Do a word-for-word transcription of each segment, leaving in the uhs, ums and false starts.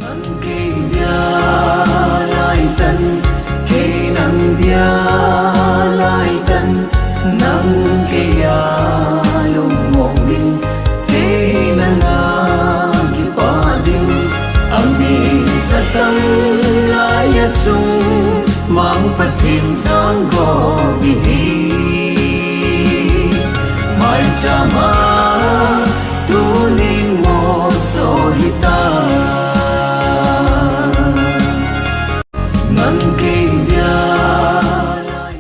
Nang kei dia laitan, kei nang dia laitan, nang kei a lungmong ding, kei nang a kipah ding, a mi satang lai a chung, Mang Pathen sang go hi. Maicham a tunin moso hita. Nang kei dia lai.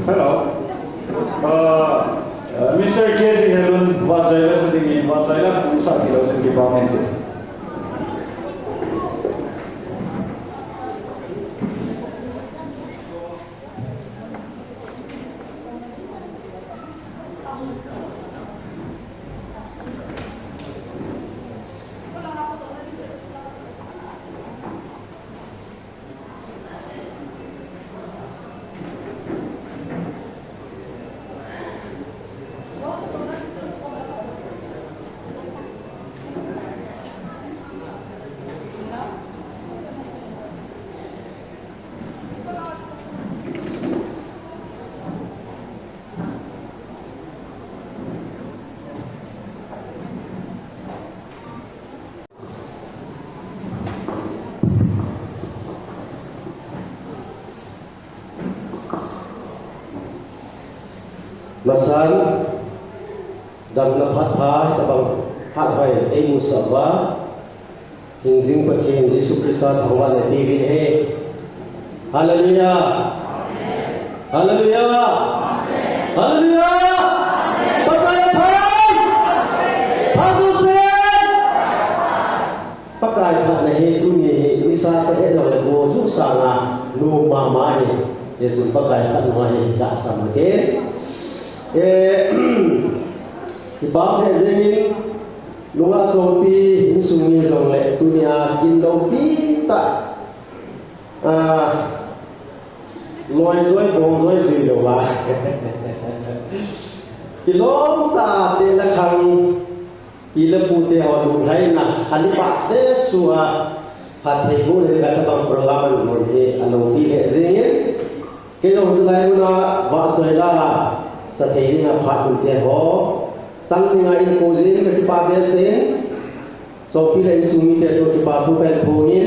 Hello. Uh, uh, Mister K G Helun, vahchoi la sa dingin, vahchoi la, kung sa kilo chin kipa mente. Masan, damna phat pha, tabang phat hoi, ei musah uva, hingjing Pathen Jesu Christa thangvahna eipeh uvin ahi. Hallelujah. Hallelujah. Hallelujah. Pakai phat. Phat suse. Pakai phatna hi tuni hi nisa sa he lo le ko ju sanga nu mama hi. Jesu Pakai phatna hi da sa ma ke. Eh, kibang he jengin Nungah Chongpi, insung mi jong le tunia kin loupi tah. Ah, loi joi, bong joi, jui lou a. Kilom tah te la khang, pi le pu te ho lunglhaina, khan i pah sesu a, phatthei bohna ding a tabang program ahin bol hi, aloupi lheh jengin. Kei jong chulai muna vahchoi la sa thei dinga phat um te ho chang dinga in ko jin ka kipah behseh in, Chongpi le insung mite chu kipah thu kahin phong in,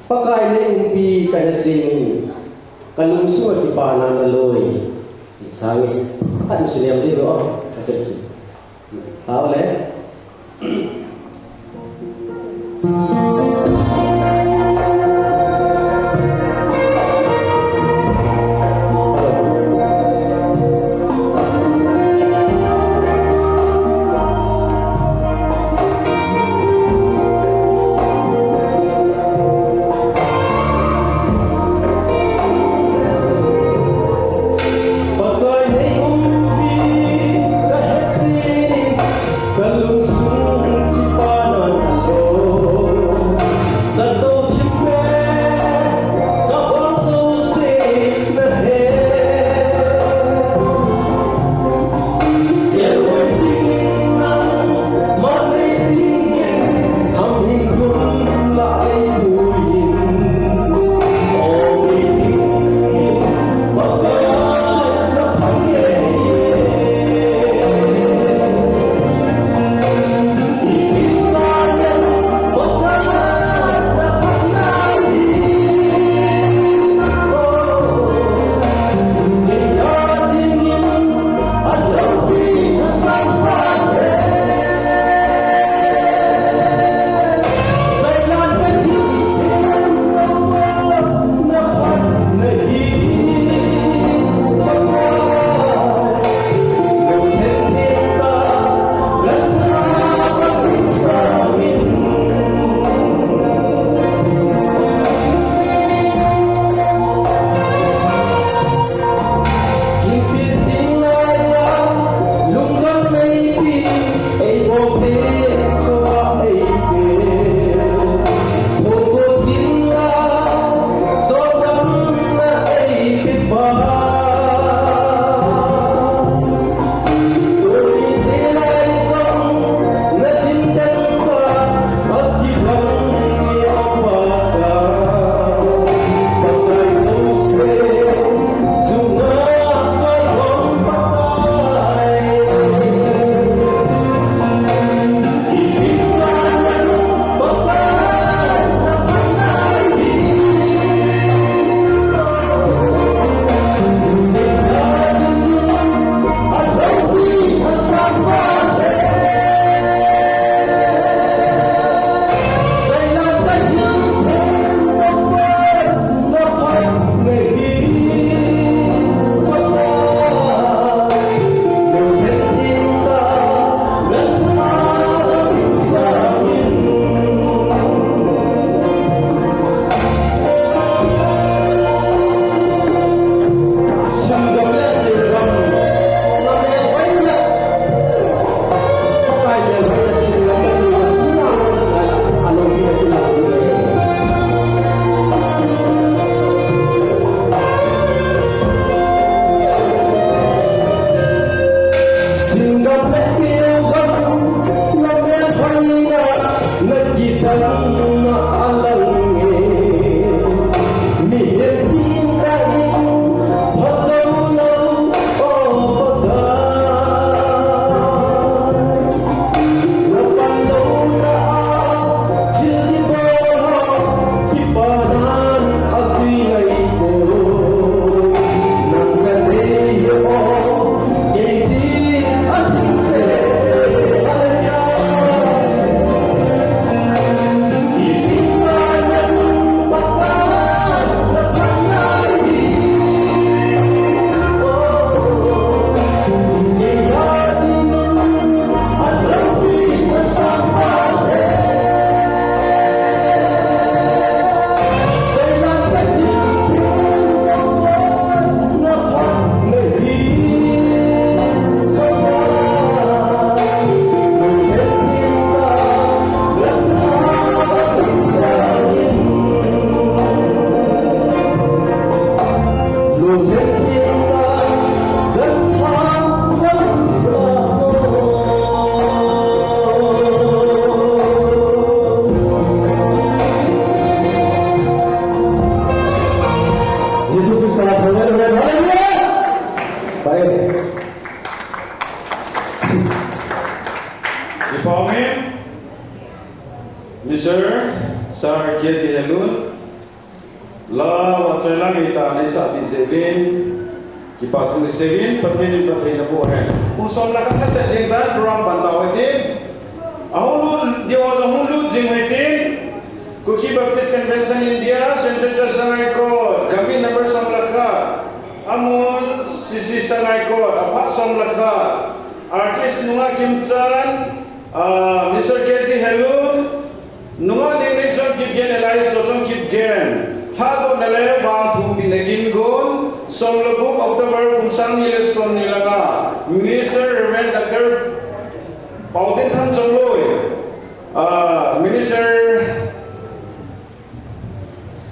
Pakai nei umpi kahet jengin, ka lungsunga kipana naloi. Ti sangin, khat in suniam ding doh, ka vet chu. Sao le. Jesu Christa thangvah in, hallelujah. Pai. Ipa Amen. Mister Sir K G Helun. La, vachoi la ngei tah in eisah peh jeh uvin, kipa thu isei uvin, Pathen in phattheina boh hen. Pung som le khat lhachet jeng tan, program pan tau hitin. Ahung lut, diu a hung lut jing hitin. Kuki Baptist Convention India, Central Church Sangaikot, Gambih number som le khat. Amun, C C Sangaikot, aphat som le khat. Artist nungah Kimchan, ah, Mister K G Helun, nungah Nengneithuchon Kipgen, alias Chochon Kipgen, lhadohna le vangthumpehna kin gon, som le gup October kum sang ni le som ni le nga, Minister Reverend Doctor Paodinthan Chongloi, ah, Minister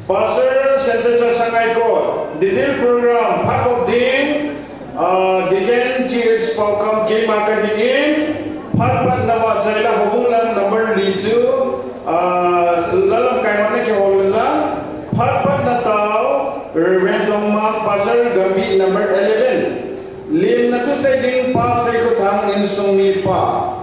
Pastor Central Church Sangaikot, detail program, phat kop ding, ah, Deacon G S Paokam keima kahin, phat patna vachoi la houbung lam number li chu, ah, la lamkai ho ana kihol un lang, phat patna tao, Reverend Tongmang, Pastor Gambih number eleven, limna thusei ding Pastor Khothang insung mipa.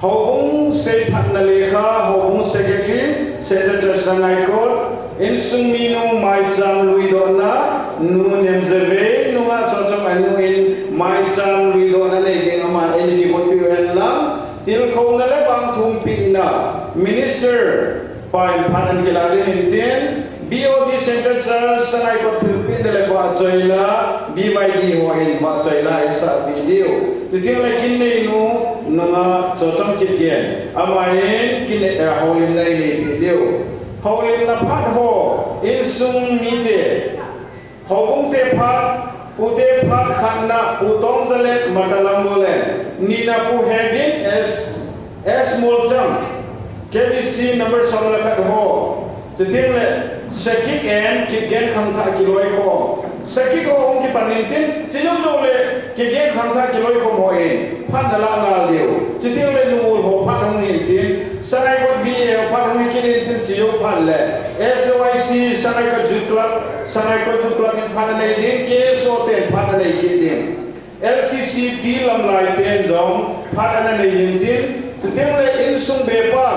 Houbung seiphatna lekha, Houbung Secretary, Central Church Sangaikot, insung minu Maicham luidohna, Nu Nemzavei, nungah Chochon anu in Maicham luidohna nei ding aman eina kibotpeh u hen lang, tilkhouna le vangthumpehna, Minister, Pa in phat ana kilah ding ahin tin, B O D Central Church Sangaikot thilpehna le vahchoi la, B Y D ho in vahchoi la eisah peh diu. Chuteng le kin neinu, nungah Chochon Kipgen, ama in kin, eh, houlimna einei peh diu. Houlimna phat ho, insung mite, Houbung te phat, Pu te phat khatna, Pu Tongzalet Matalambo le, nina Pu Hegin S, S Molcham, K B C number som le khat ho. Chuteng le, Sakik and Kipgen khangthah kiloikhom. Sakik ho hung kipan intin, chujou jou le, Kipgen khangthah kiloikhom ho in, phat nalah ngal diu. Chuteng le, Nu Ul ho phat hung intin, Sangaikot V A ho phat hung kit intin, chujou phat le, S O I C, Sangaikot Youth Club, Sangaikot Youth Club in phat anei ding, K S O ten phat anei kit ding. L C C T Lamlai ten jong phat ana nei intin, chuteng le insung bepa,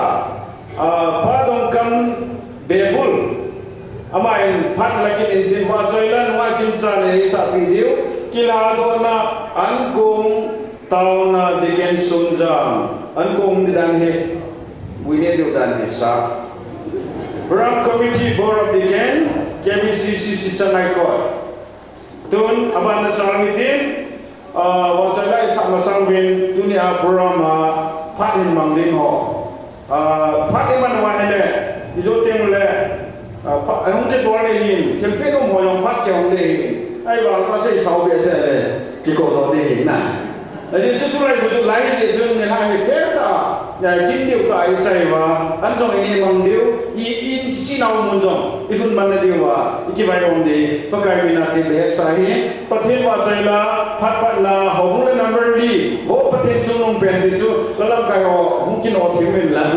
ah, Pa Dongkam Bebul, ama in phat la kit intin, vahchoi la nungah Kimchan in eisah peh diu, kilhadohna ankong taona Deacon Sunjang, ankong ni dan hi, wine diu dan hi sa. Program Committee Board of Deacon, K B C C C Sangaikot. Tun, aban na chang hitin, ah, vahchoi la eisah masang uvin, tunia program a phat hin mang ding ho. Ah, phat iman uva ahile, ijou teng le, ah, phat, ahung kitol ding ahin, thilpeh nom ho jong phat kihong ding ahin. Ahivang a seisau behseh le, kikou doh ding ahin na. Ajeh chu tulai bu chu lai jeh chun nilhah hi fair tah a, kin diu tah a ichai uva, an jong ineh mang diu, i, i, i chinau mun jong, ilhun man na diu a, ikivai um ding, Pakai min a tin le hetsah ahi, Pathen vahchoi la, phat patna, houbung le number li, vo Pathen chungnung pen ti chu, la lamkai ho, hung kinoh thim in lang.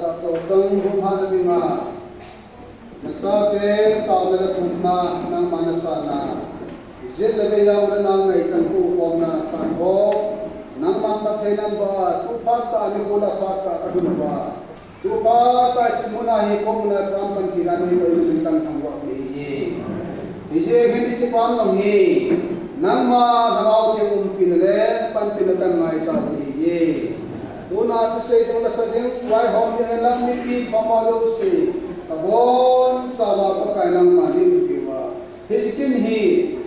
tah chochang hung hana dinga, nachate taona le thumna nangma nasanna, jet le vei a u le nao ngaichan tukhomna pan ho, nangman phatthei nanboh a, tu phat tah nikho le phat tah kadun uva, tu phat tah hiche muna hi kaum u le kapan panpina neikoi u le nangman kathangvah u ahi. Hijeh hin hiche pan jong hi nangma Lhagao Theng umpina le panpina kangaichat u ahi. Tuna thusei ding, lasa ding, vaihom ding, lang mipi khoma jouse, kabonchauva Pakai nangma nei umpiuva, hiche kin hi,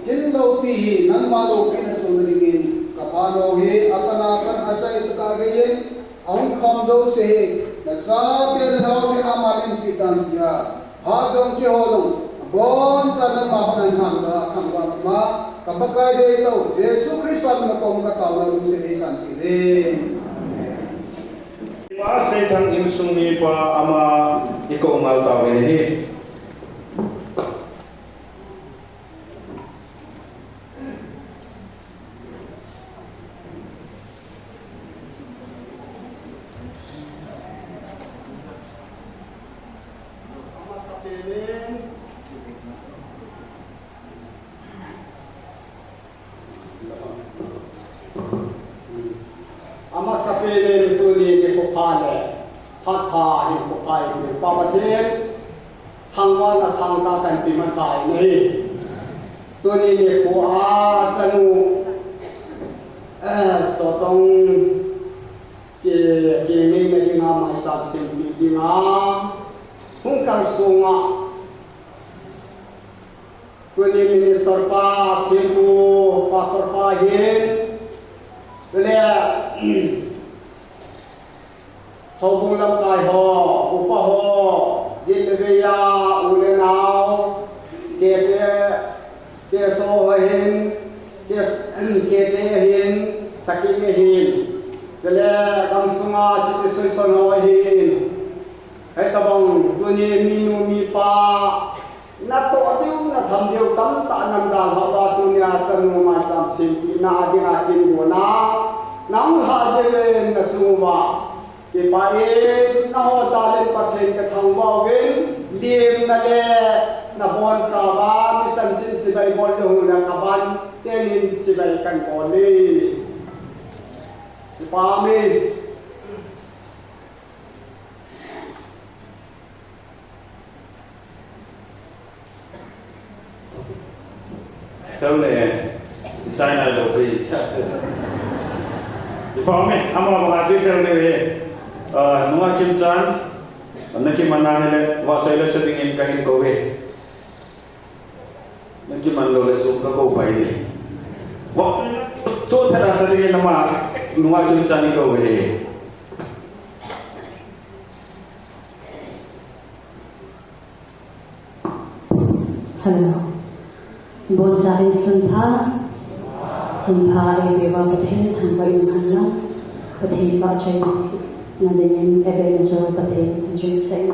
kin loupi hi nangma loupina sohna dingin kaphat nau hi apan apan ajai tah a geiyin, ahung khom jouse hi, nachate le nao te nangman neiumpi tan tia, phat jong keiho jong aboncha nangma khut a nangma thangvah ma, ka Pakai deitah u Jesu Christa min a kon katao nauvin seisan kive. Amen. A Seithang insung mipa ama i kou ngal tauvin ahi. Amasapen in tuni nikho pha le phat pha hinkho pha in Pa Pathen thangvahna sangtah kahin pe masa in ahi. Tuni nikho a chanu, eh, Sochong ki, kingaina dinga maicham sempeh dinga hung kalsong a Tuni minister pa, thempu, pastor pa hin, chule, houbung lamkai ho, upa ho, jin le veiya, u le nao, kete, keso ho hin, ke, kete hin, saki hin, chule, gamsunga, chiti suison ho hin, Hitabang tuni minu mipa natoh diu, natham diu tamtah nadalhah uva tunia chanu maicham sempehna dinga kin gona nahung lhah jeh uvin nachung uva kipah in naho jal in Pathen kathangvah uvin, limna le nabonchauva mi chanchin chibai bol le hung le kaban tenin chibai kahin bol e. Kipah e. Fel ne, China lo pe sa se. Kipah e, ama banga chi fel ne he. Ah, nunga Kimchan, na kiman a hile, vachoi le sa dingin kahin kou e. Na kiman lou le chu kakou pai e. Vachoi le chu thada sa dingin ama, nunga Kimchan in kou e. Hello. Boncha in sunpha. Sunpha eipeuva Pathen thangvah in umhen lang. Pathen vahchoina dingin Ebenezer Pathen jui sa in.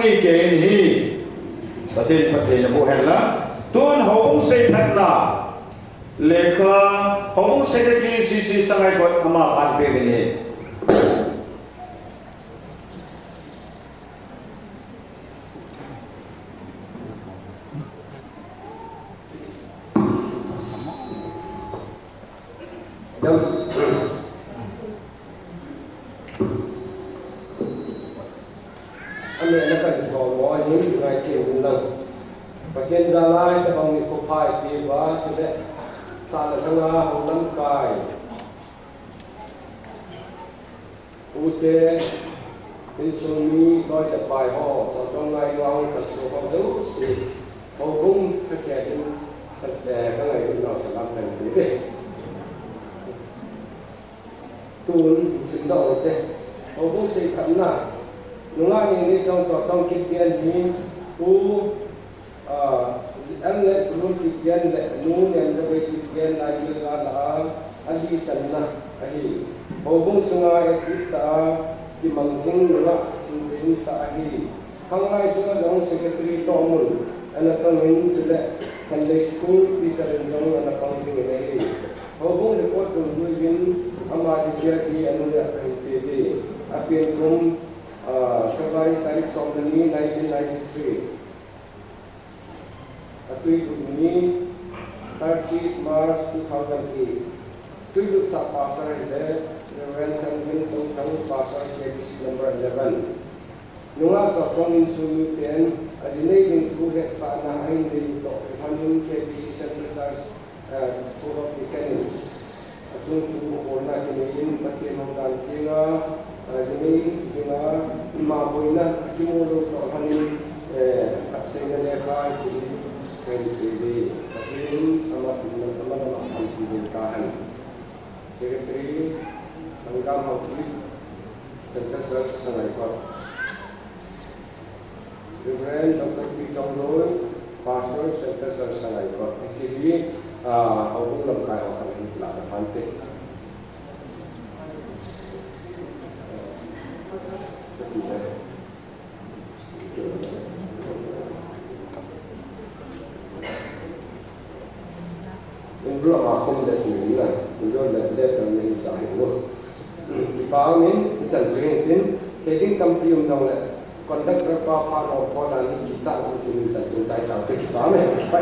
Kei in hi Pathen, Pathen na bu hen la. Tun houbung seiphatna lekha, houbung secretary C C Sangaikot ama pan pe ni. Dam. Ame na kan thou mo hin ngai thei un lang. Pathen jal a hitabang nikho pha eipeh uva, chule sa le lhanga hung lamkai u te, insung mi, loi le pai ho, chawchawng ngailu a hung kalsuh ho jouse, houbung thakhel in, eh, ka ngailut nau salam kan ti ve. Tun, simdoh u te. Houbung seiphatna. Nungah Neineichong Chawchawng Kipgen hi, Pu, ah, L N Lengkhollun Kipgen le Nu Nemjavei Kipgen Naigil a la a, ali channa ahi. Houbung sunga active tah a, kimang jing nungah singthin tah ahi. Khanglai sunga jong secretary toh mun ana tong in, chule Sunday school teacher in jong ana pang jing in ahi. Houbung record dungjuiyin ama detail hi anu le apa hin pe uve. Apen kum, ah, February tarik som le ni, nineteen ninety-three. Atui lut ni, thirtieth March two thousand eight. Tui lutsah pastor hi le Reverend Thanvin Tongthang, pastor, K B C number eleven. Nungah Chawchawng insung miten ajinei ding thu hetsahna ahin nei u toh kilhonin K B C Central Church, eh, Kho Hop Deacon in achung thu kholna kinei in Pathen houdan thenga, eh, ajinei dinga ima boina akimu lou toh kilhonin, eh, khatseina lekha hiche hi kahin pe uve. Pathen in ama, ama, ama, ama phatpi boh tahen. Secretary, Thangam Haokip, Central Church Sangaikot. Reverend Doctor P Chongloi, Pastor, Central Church Sangaikot. Hiche hi, ah, houbung lamkai ho khat in la na phante. Envelope a khum le tu in la, tu le le le tam le sa hi lo. Kipa min, ichan chu hin tin, thei ding tampi um nang le, conductor pa pha lo pho dan ni kisa u chu ichan chu sai ta te kipa min, kipa.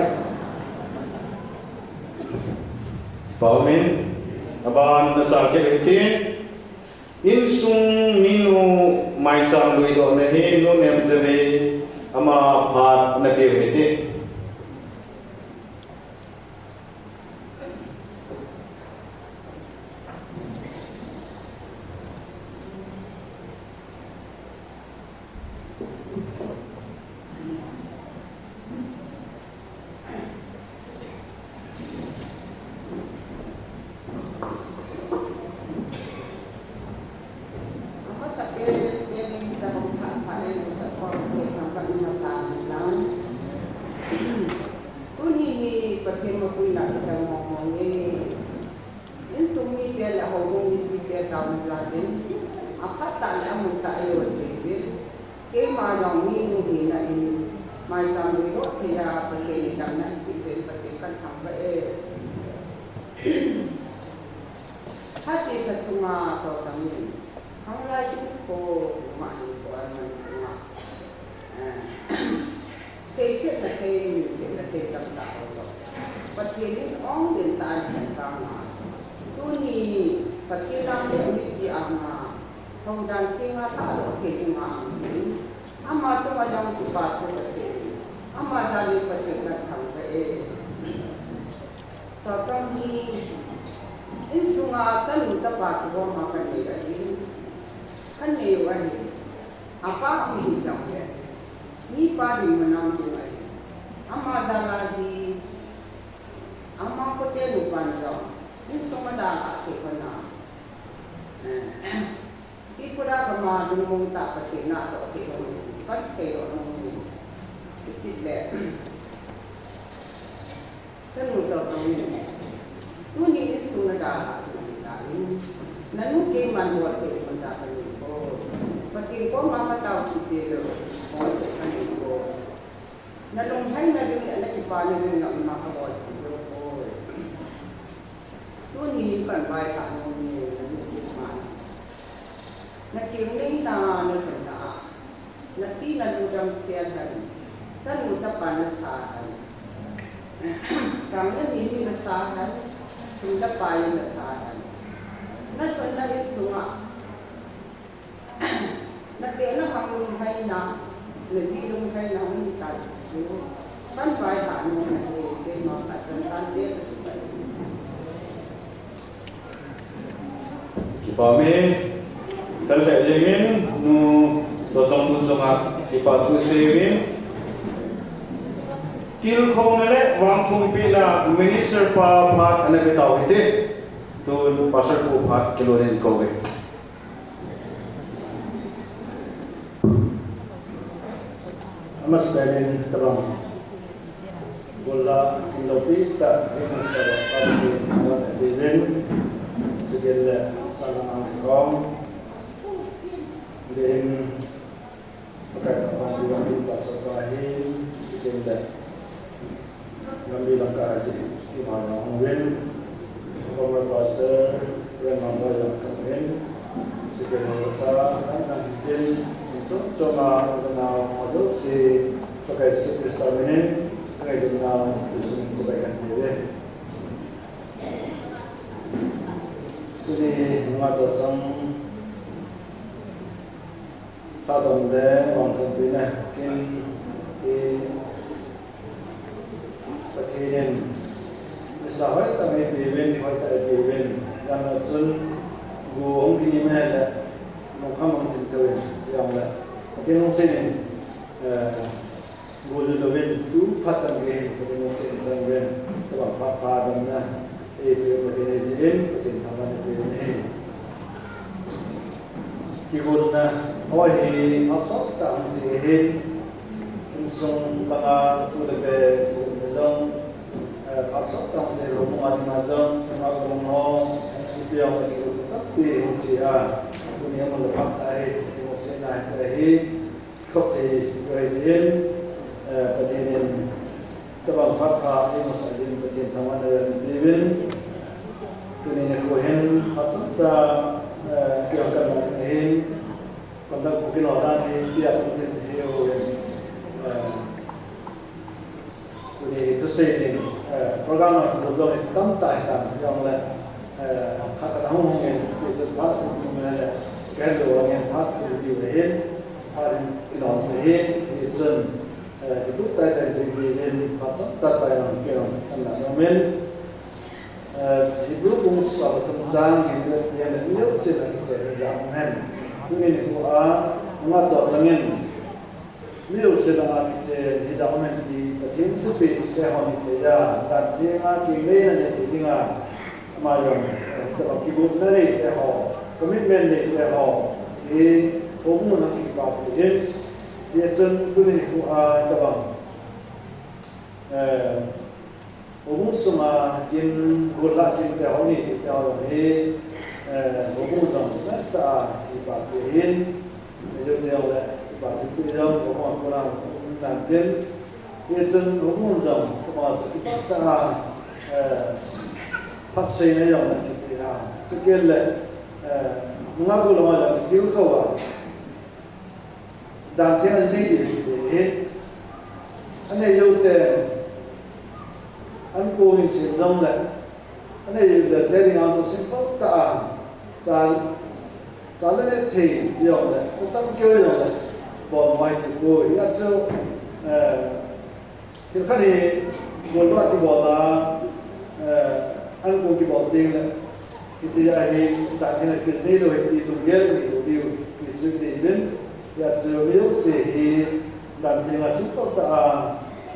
Kipa min, aban na sa ke tin, Insung minu maicham luidohna hi Nu Nemjavei ama phat na peh u hite. Tuni hi Pathen mapui na kichang mong mong e. Insung mite le houbung mipite taona jal in, aphat tah le amun tah a eiho thei uvin, keima jong minu hina in, maicham luidoh thei a Pathen in damna eipeh jeh in Pathen kathangvah e. Hiche sa sunga chawchang in, khanglai hinkho, nungah hinkho a man sunga, eh, seisetna thei, minsetna thei tamtah ho toh Pathen in ong den tah a ahin khen vang a, tuni Pathen lam le mipi anga houdan thenga lhahdoh thei dinga aum jing in, ama chunga jong kipa thu kasei in, ama jal in Pathen kathangvah e. Chawchang hi insunga chanu chapa kihom a kanei ahin, kanei u ahi. Apa um hih jongle, mipa ding manau ding ahi. Ama jal a hi, ama kote nupan jong insunga dalhah thei lhon a, Tripura gam a lungmong tah Pathen natoh thei lhon in, kahin seidoh nom in, chukit le Chanu Chawchang in, tuni insung nadalhah ding ahitan, nanu keiman bol thei imacha kanei poi. Pathen koma katao kit teng le, bol thei Na lunglhaina ding le na kipana ding nangma ka bol pi jo ko. Tuni kan vai ta no ni na ni ki ma. Na king ning na na sa na. Na ti na lu dam sia han. Chan mu cha pa na sa han. Chang na ni ni na sa han. Sum da pa ni na sa han. Na thon na in sunga. Na te na hang lunglhaina, na ji lunglhaina hung ta chu. Kan vai ta nu na he, te ma ka chan kan te ka tu ka. Kipa me, sel te jingin, nu, to chong nu chong a, kipa thu seivin. Kilkhong le vang thum pi na, minister pa, pa, ana ke tau hite. Tun, pastor pu pa, kilo nen ko ve. Amasapen tabang. Bola, indopi ta, hina sa, pati, wan, dirin, sigel, salang, angkong. Din, pakai, kapan, diwan, pastor, pahin, sigel, Lambi langkah a chun, kima jong hung uvin, former pastor, Reverend Mangbai jong hung uvin, secretary cha, nang nang hin, chom chom a, unau, ajouse, Pakai Jesu Christa minin, Pakai Jesu minin, Pakai kan pe uve. Tuni, nga cha chang, Thadon le vangthum pina kin i Pathen in nisa hoitah eipeuvin, hoitah eipeuvin. Jana chun gu hung kinim le lungkham hung thim thei uvin, jong le Pathen lungset in, eh, Gu ju louvin tu phat chan gei hin Pathen lungset in chang uvin, tabang phat pha damna eipeu Pathen ahi jeh in, Pathen thangvah in eipeu ahi. Kigotna ho hi phat sot tah hung che ahin, insung langa tu le be kigotna jong, eh, phat sot tah hung che, houbung a dinga jong, langa houbung ho, ipi jong le kigotna tampi hung che a, tuni a mun le phat tah hi, Pathen lungsetna ahi. Khop thei, koi jin, eh, Pathen in tabang phat pha eimasa jin Pathen thangvahna eipeuvin. Tuni nikho hin phat chomcha, eh, kiang kan la ding ahin. Conduct booking order ni tia Pathen hi ho hin, eh, Tuni hi thusei ding, eh, program a kibol jong hi tamtah hitan, jong le, eh, khat khat hung hung in, hichun phat thum thum in le, kahin lou angin phat thum diu ahin, phat in kinom ahin, hichun, eh, kitup tai chai ding ding in, phat chomcha chai jong kinom kan la nom in, eh, Hebrew bung som le thum chang giet le, giet le, mi jouse a kichen hijat um hen. Tuni nikho a, nungah chon chang in, Mi jouse langa kichen hijat um hen ti Pathen thupeh te ho nitei a, dan thenga kingneina neithei dinga, ama jong, eh, tabang kigotna neite ho, commitment neite ho, hi houbung a kipa pu hin, hichun tuni nikho a tabang, eh, Houbung sunga kin, gollhah kinte ho, nitite ho jong hi, eh, houbung jong nasa a kipa pu hin, ejou te jong le kipa pu jong, houbung a kona um nan tin, hichun houbung jong, koma chu kipa tah a, eh, phatseina jong le kipe a, chukit le, eh, nungah gollhang jong kitilkhou a, Dan theng a ji nei ding ahi. Anei jou te, an kong in sem jong le, anei jou te, te ding a chu simple tah a, cha, cha le neh thei jong le, cha tam keu jong le, bol mai ti poi. Hia chu, eh, Thil khat hi, bol a kibol a, eh, an kong kibol teng le, hiche a hi, dan theng a kit nei lou hi ti lunggel nei lou diu, ti chu nei uvin, hia chu mi jouse hi, dan theng a simple tah a,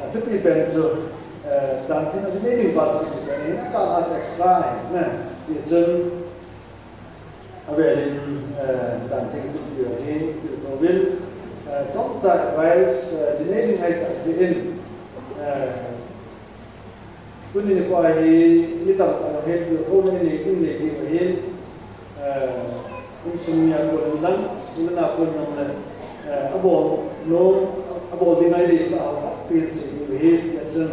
a thupi pen chu, eh, dan theng a nei ding pa chu thupi pen, a kal a chu extra ahi, na, ti chun, Avel in, eh, dan theng tup diu hi, tilkhou vin, eh, chomcha advice, eh, ji nei ding ahi tah jeh in, eh, tuni nikho a hi, mi tamtah jong hin, tilkhouna nei ding, nei ding ahin, eh, insung mi a kon lang, u le nao a kon lang le, eh, abol nom, abol ding a deisah ho, api in sei Hijeh chun,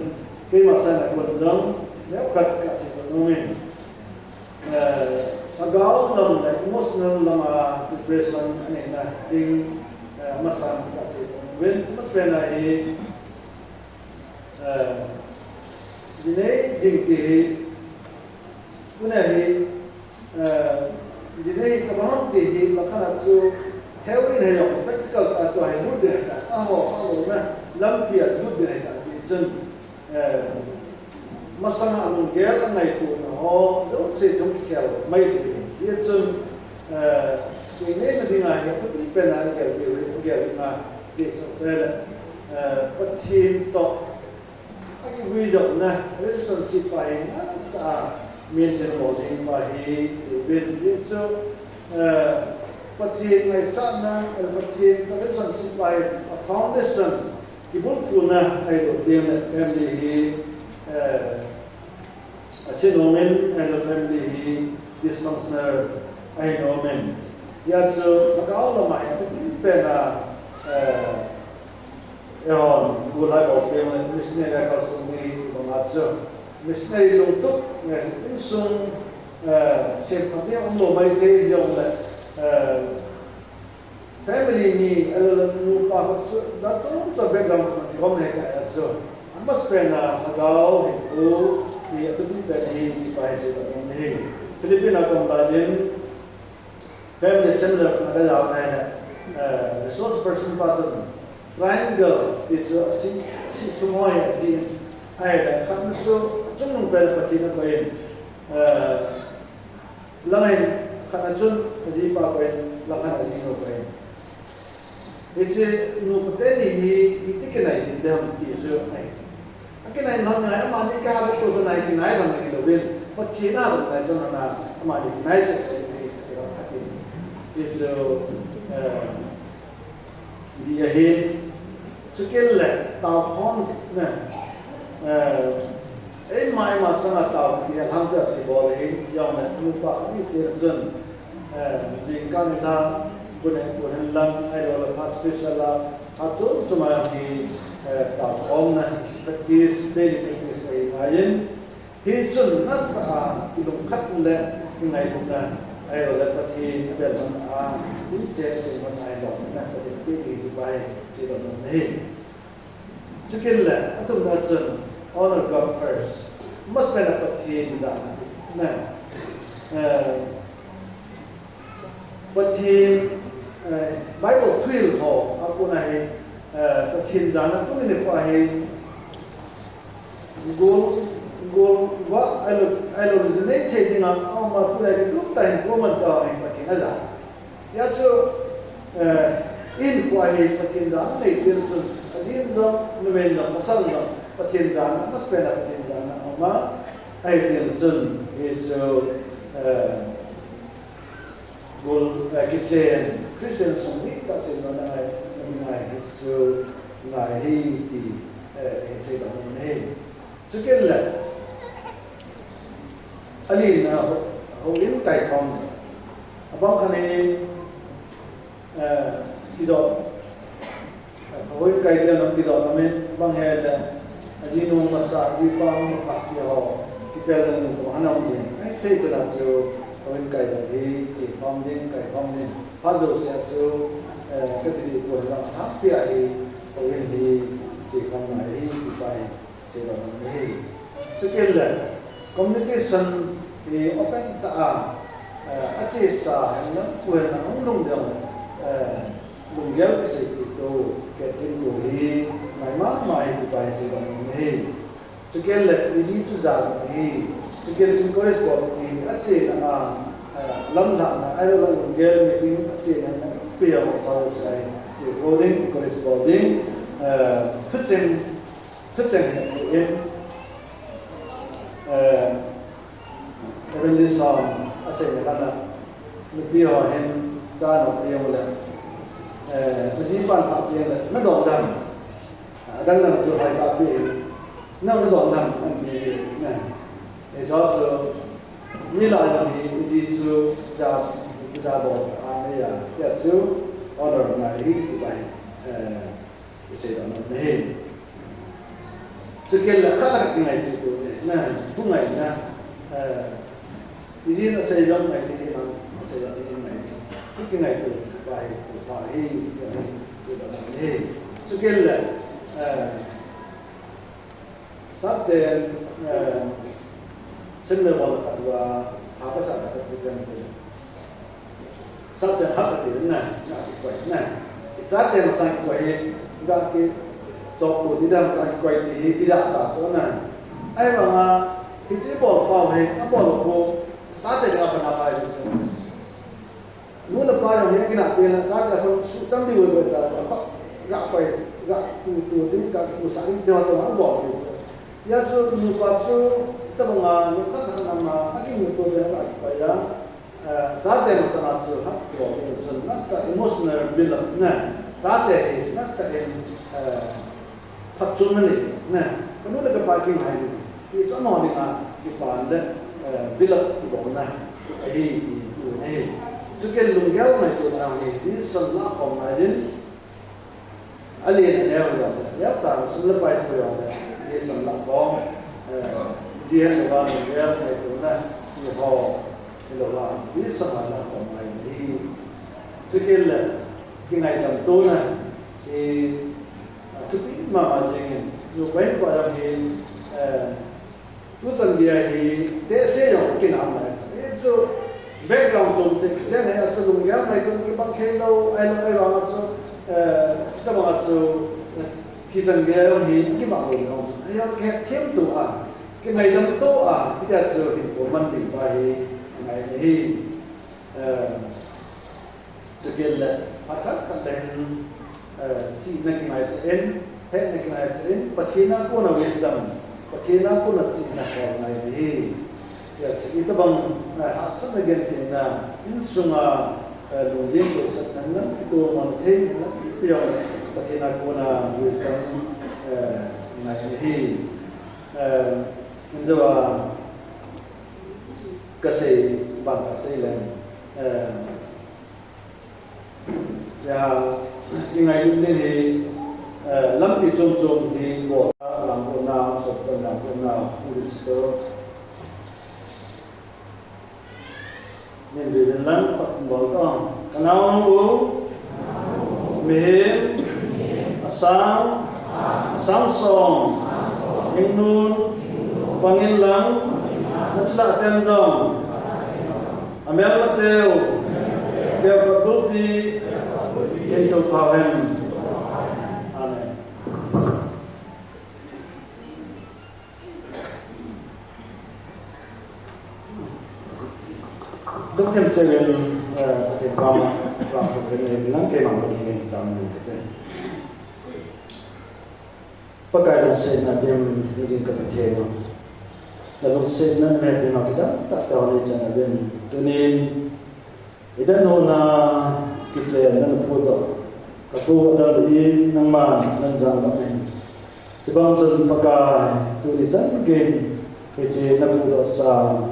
keima sanga kon jong, neokhat kasei nom in. Eh, lhagao lam le emotional lama preparation aneina ding, eh, masang kasei nom in, masapen a hi, eh, jinei ding ti hi, tuna hi, eh, jinei hi kabang ham ti hi, lakhan a chu theory in hijong, practical a chu hi lut ding ahitai, aho, aho na, lampi a lut ding ahitai, ti chun, eh, masanga lunggel a ngaitona ho jouse chu kikhel mai thei. Hijeh chun, eh, kei neina dinga hi athupi pen a gel ding, gel ding a, ti chu chule, eh, Pathen toh akihuijopna relationship pa hi nasa a maintain bol ding pa hi, ti pen. Hijeh chun, eh, Pathen ngaisahna, eh, Pathen relationship pa hi a foundation kibulphuna ahilou teng le family hi, eh, ase nom in, ahilou family hi dysfunctional ahi nom in. Hijeh chun lhagao lama hi athupi pen a, eh, eihon, bu lai bol teng le missionary a kalsong ni banga chu missionary lungtup nge insung, eh, semkhat ding umlou maithei jong le, eh, family ni, eh, nupa ho chu, jat chom chom background khat kihom ahitai chu. Amasapen a lhagao hinkho hi athupi pen ahi ti pa hi seidoh nom ahi. Philippines a kaum lai in family seminar khat a kajao nai le, eh, resource person pa chun triangle ti chu asi, asi thum ho hi ajih in, ahile khatna chu achungnung pen Pathen akoi in, eh, Lang in khat a chun ajipa koi in, lang khat a ajinu koi in. Hiche nupa teni hi iti kinai ding ham ti chu ahi. Akinai lhon ngai, amani kaha bou chu nai kinai lhon ngai louvin, Pathen a lhon ngai chun ana, amani kinai cheh koi in ahi, ati lhon ahi. Hichu, eh, Di ahin, chukit le, taokhom na, eh, eima, eima changa tao, ti a lhangpi a kibol ahin, jong le, nupa khat ni ti chun, eh, jingkah nilhah, bu ne bu hen lang, ahilou le pha special a, pha chom chom a hi, eh, taokhomna, practice, daily practice ahi ngai in, Hichun nasa a ilungkhat le ingailutna, ahilou le Pathen abel man a, inchen sing man a ilungkhat na Pathen ape ding ti pa hi seidoh nom ahi. Chukit le, athumna chun, honor God first. Amasapen a Pathen dan na, eh, Pathen, eh, Bible thuhil ho, akona hi, eh, Pathen jana tuni nikho hi, gol, gol, va, ahilou, ahilou, jinei thei dinga, ama tuni nikho tah hin, gol man tah hin Pathen aja. Hijeh chun, eh, hinkho hi Pathen jana nei til chun, ajin jong, numei jong, pasal jong, Pathen jana, amasapen a Pathen jana, ama, ahi til chun, hichu, eh, Gol, eh, kichen, Christian sung hi kasei nom na ngai, na ngai hi chu ngai hi ti, eh, kasei nom ahi. Chukit le, alina ho, houin kaikhom. Abang khat hi, eh, kidoh Houin kai dia lam kidoh namin, bang hile, ajinu masa, ajipa masa ti ho, kipel nung nung tua hanam jin. Ai, thei chana chu, houin kai dia hi, chi khom ding, kai khom ding. Pha jouse a chu, eh, kati di ko la, ha, pi a hi, houin hi, chi khom na hi, ti pa hi. Seidoh nom ahi. Chukit le, communication hi open tah a, eh, achesa henlang, pu henlang, hung lhung ding le, eh, lunggel kisei kit u, Catherine pu hi, ngai mama ahi ti pa hi seidoh nom ahi. Chukit le, iji chu ja nom ahi. Chukit le encourage bol nom ahi, achena a, eh, lamlhahna, ahilou le lunggel meeting, achena na, pi a ho chao sai, ti bol ding, encourage bol ding, eh, thucheng, Thucheng hi in, eh, Evangelist Som asei na khat a, nupi ho hin cha nop teng le, eh, najipan pha teng le, nadon dam. Adang dang chu hoitah pi in, nang nadon dam, ati hi, na. Eh, chu chu, mi lah dam hi, iti chu, ja, ja bol, a, nei a, tia chu, honor ngai hi, ti pai, eh, Isei dam ahi. Chukit le khat a kingaito to le, na, thu ngaina, eh, ijin asei jong ngai ti, iman asei jong ngai ti. Kingaito pa hi, pa hi, hi. Chukit le, eh, Sate, eh, sim le bol khat uva, ha ka sa khat chu kan ti. Sate ha ka ti na, na ki koi na. I chate masang ki koi hi, ga ki chop tu ni dam ga ki koi ti hi, ki ja cha chu na. Ai vanga, hichi bol pau hi, a bol ko, sate ga pa na pa hi. Nu le pa jong hi kinah te na, chate khun su cham di wei wei ta, ga koi, ga tu tu ding, ga tu sa ding, ding to na bol ding. Hia chu nupa chu, tabang a, nu khat khat na ma, a kimu to ding a, a kipai a, eh, chate masang a chu, ha, bol ding chun, nasa emotional build up na, chate hi, nasa in, eh, phatchomna nei, na, ka nu le ka pa kingai nei, ti chu amaho dinga, kipan le, eh, build up kibolna, ahi, ti, tu, ahi. Chukit lunggel ngaitona hi, decision la khom ngai din, Alen aneo jong le, neo chan sum le pai thu jong le, decision la khom, eh, ji hen le va lunggel ngaitona, ti ho, ti lo va, decision la khom ngai hi. Chukit le, kingaidam tona, i, a thupi mama jingin, nu pai pa jong hi, eh, Tuchan dia hi, tehse jong kinam lai. Hichu background chom cheh, jen hi achu lunggel ngaitona kibang thei lou, ahilou, ahivang a chu, eh, tabang a chu, eh, thichan gei jong hi, kibang lou jong chu. Ahivang kihethem to a, kingaidam to a, hitia chu hinkho man ding pa hi, ngai hi. Eh, Chukit le, phat khat khat le hin, eh, chihna kingai cheh in, hetna kingai cheh in, Pathen a kona wisdom, Pathen a kona chihna khol ngai hi. Hia chu itobang, eh, hahsatna gentheina, insunga, eh, lungjing tohsatna, lam kitoh man thei, lam kipia, Pathen a kona wisdom, eh, ngai hi. Eh, injo a, kasei, ban kasei leng, eh, Ya, i ngailut ding hi, eh, lampi chom chom hi bol a, lam bol na, sop bol na, bol na, pu ri sto. Min ji din lang, khot bol to. Ka nao nu u, mihem, asang, asang song, hingnun, pangin lang, na chula ten jong. Amel mateu, keu ka bulpi, in tu pau hen. Amen. Dok them seven, eh, Pathen pam, pam ko hen lang ke mang ko hen tam ni te. Pakai lungsetna dim, jing ka Pathen u. Na lungsetna na mel dim a kidang tah tah nei chan a dim. Tunin, i dan hona kichenna na phudoh. Ka pu a dal in nangman nan jang bang in. Chibang chun Pakai, tuni chan gei, hiche na phudoh sa,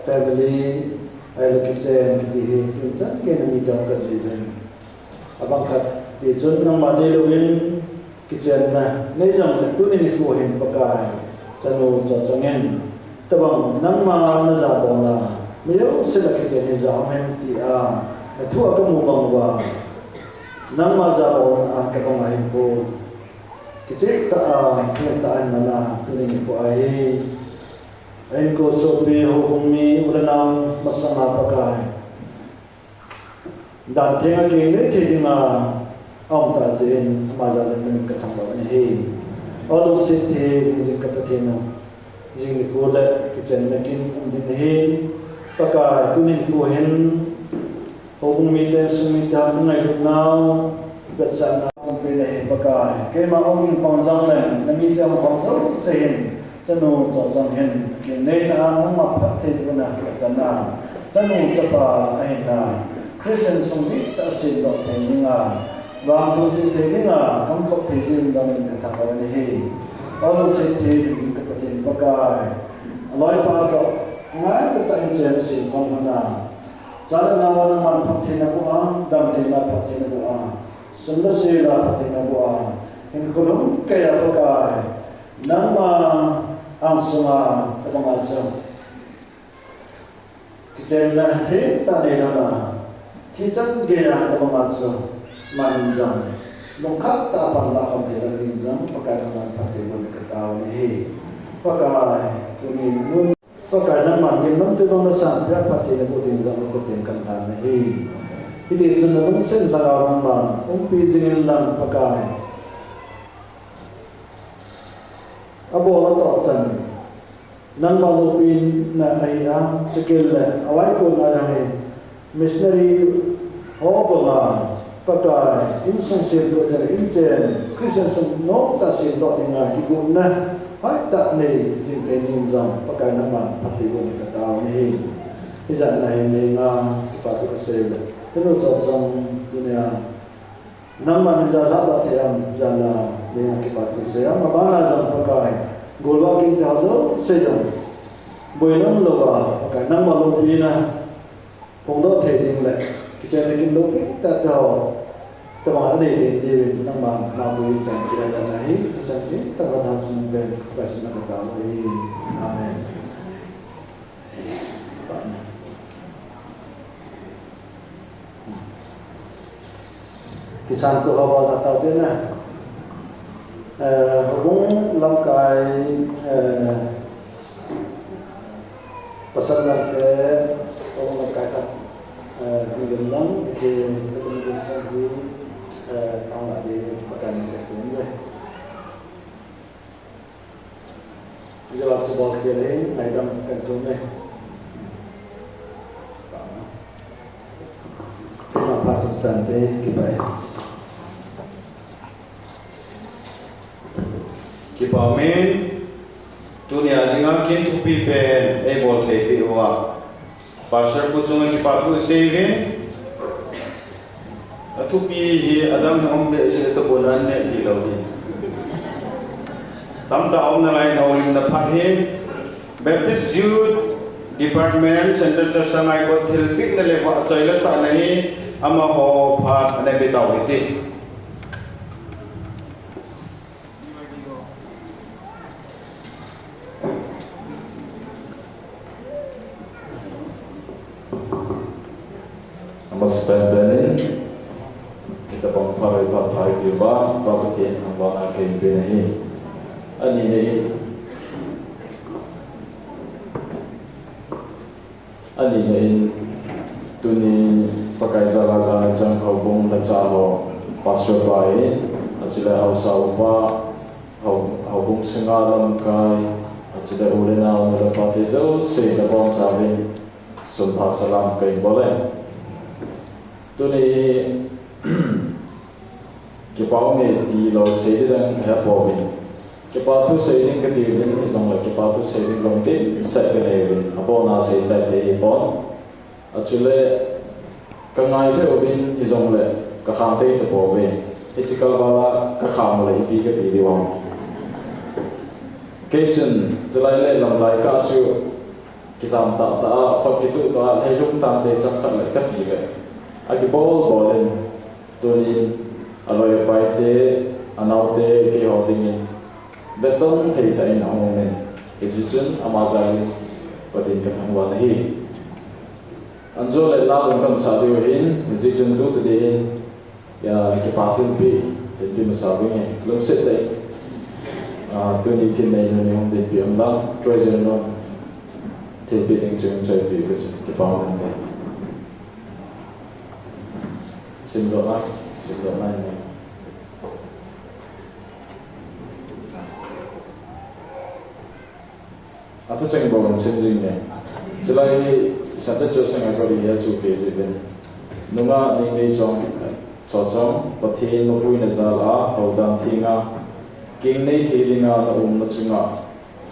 family, ahilou kichen kiti hi, tuni chan gei na mi dang ka ji ven. Abang khat, ti chun nangma dei louvin, Kichenna, nei jong le tuni nikho hin Pakai, chanu chachang in. Tabang, nangma na jabolna, mi jouse la kichen hi jao hen tia, na thu a ka mu bang uva. Nangma jabolna a ka bang a hin po. Kichen tah a, kichen tah a hin mana, tuni nikho a hi. A inko sopi houbung mi, u le nao, masanga Pakai. Dan theng a keng nei thei dinga aum ta jeh in ama jal in ka thangvah u ahi. O lungset thei jing ka Pathen u, jing nikho le kichenna kin um ding ahi. Pakai, tuni nikho hin houbung mite, sung mite, ngailutnau, vetsahna um peh in ahi Pakai. Keima ong in pang jong leng, na mite ong pang jouse hin. Chanu chachang hin, kinneina a nangma phatthei puna kachan a, chanu chapa ahin a, Christian sung dihtah a semdoh thei dinga, vangthu dih thei dinga, kamkhop thei jing dingin kathangvah u ahi. O lungset thei ding ka Pathen Pakai, aloipa toh, angailutah in chen sem khom hon a, cha le nao a nangman phatthei naboh a, damtheina phatthei naboh a, sum le sil a phatthei naboh a, hinkho lhumkeiya Pakai, Nangma angsunga tabanga chu kichenna thengtah neilona, thichan geina tabanga chu man jong lungkhat tah a panla khom theilou ding jong Pakai nangman phatthei boh in katao nahi. Pakai, tuni mun Pakai nangman gimnamtui bang nasanpeh a phatthei naboh ding jong nakhutin kanthan nahi. Hiti chun nalungset lhagao nangman umpi jingin lang Pakai, abol atoh chan nangma loupina ahi a, chukit le avaikon a jong hi missionary ho banga Pakai insung semdoh dinga inchen Christian sung nomtah semdoh dinga kigotna hoitah nei jing thei ding jong Pakai nangman phatthei boh in katao nahi. Hijat a hin neinga kipa thu kasei le, tunu chomchom tunia nangman hin jalhah doh thei ham, jalna neinga kipa thu sei ham, abana jong Pakai, golvah kinte ho jouse jong boina umlouva Pakai nangma loupina phongdoh thei ding le kichenna kin loupi tah te ho tabang anei thei diuvin nangman mapuiyin tan kilaitah nahi. Thachan thengtah a nangma chunga pen Pakai suna katao ahi. Amen. Kisanto hava katao te na. Eh, houbung lamkai, eh, pasal lamkai, houbung lamkai khat, eh, hung lim lang, hiche, hiche, eh, hung la di, Pakai min in kahin ve. Jawab chu bol khel in, ngaidam kahin thum e. Keima phat chun tante, kipa e. Kipa umin, tunia dinga kin thupi pen eibol thei peh uva Pastor pu chunga kipa thu isei uvin. Athupi hi adam na um behseh le tabon an ne tilou hi. Tamtah aum nalai in houlimna phat hi Baptist Youth Department Central Church Sangaikot thilpehna le vahchoina sahna hi amaho phat ana pe tau hite. Amasapen in, itobang phat, phat pha eipeuva, Pa Pathen thangvahna kahin pe ahi. Anina in, Anina in, tuni Pakai jal a jana chang houbung lhacha ho, Pastor pa in, achule haosa upa, hou, houbung sunga lamkai, achule u le nao, nu le pa te jouse nabonchauvin, sunpha salam kahin bol e. Tuni Kipa ume tilou sei ding dang kahe pouvin. Kipa thu sei ding kati uvin hijongle kipa thu sei ding jong dimset kanei uvin. Abona sei chai thei hipon. Achule kangai lheh uvin hijongle kakham thei tapouve. Hiche kalval a kakham le ipi kati diu ham. Kei chun chulai le lamlai kah chu kijam tahtah a, khut kituh tah a, lheilung tante chang khat le kati le. Akibol bol in. Tunin aloi apai te, anao te, keiho dingin beton thei tah in ahung umin, hijeh chun ama jal in Pathen kathangvah ahi. Anjo le la jong kahin sah diu ahin, hijeh chun tu tadi hin, ya, kipa thilpeh, thilpeh masa vinge, lungset tah in, ah, tuni kin nei nuni hung dinpi um lang, treasurer nu, thilpeh ding chu choipeh uve, kipa um inte. Simdoh nai, simdoh nai ne. Athucheng bou hin sim jing ne. Chulai hi Sunday Church Sangaikot hi achu kei jeh uvin. Nungah Ningneichong, Chochong, Pathen mapuina jal a, houdan thenga, kingnei thei dinga na umna chunga,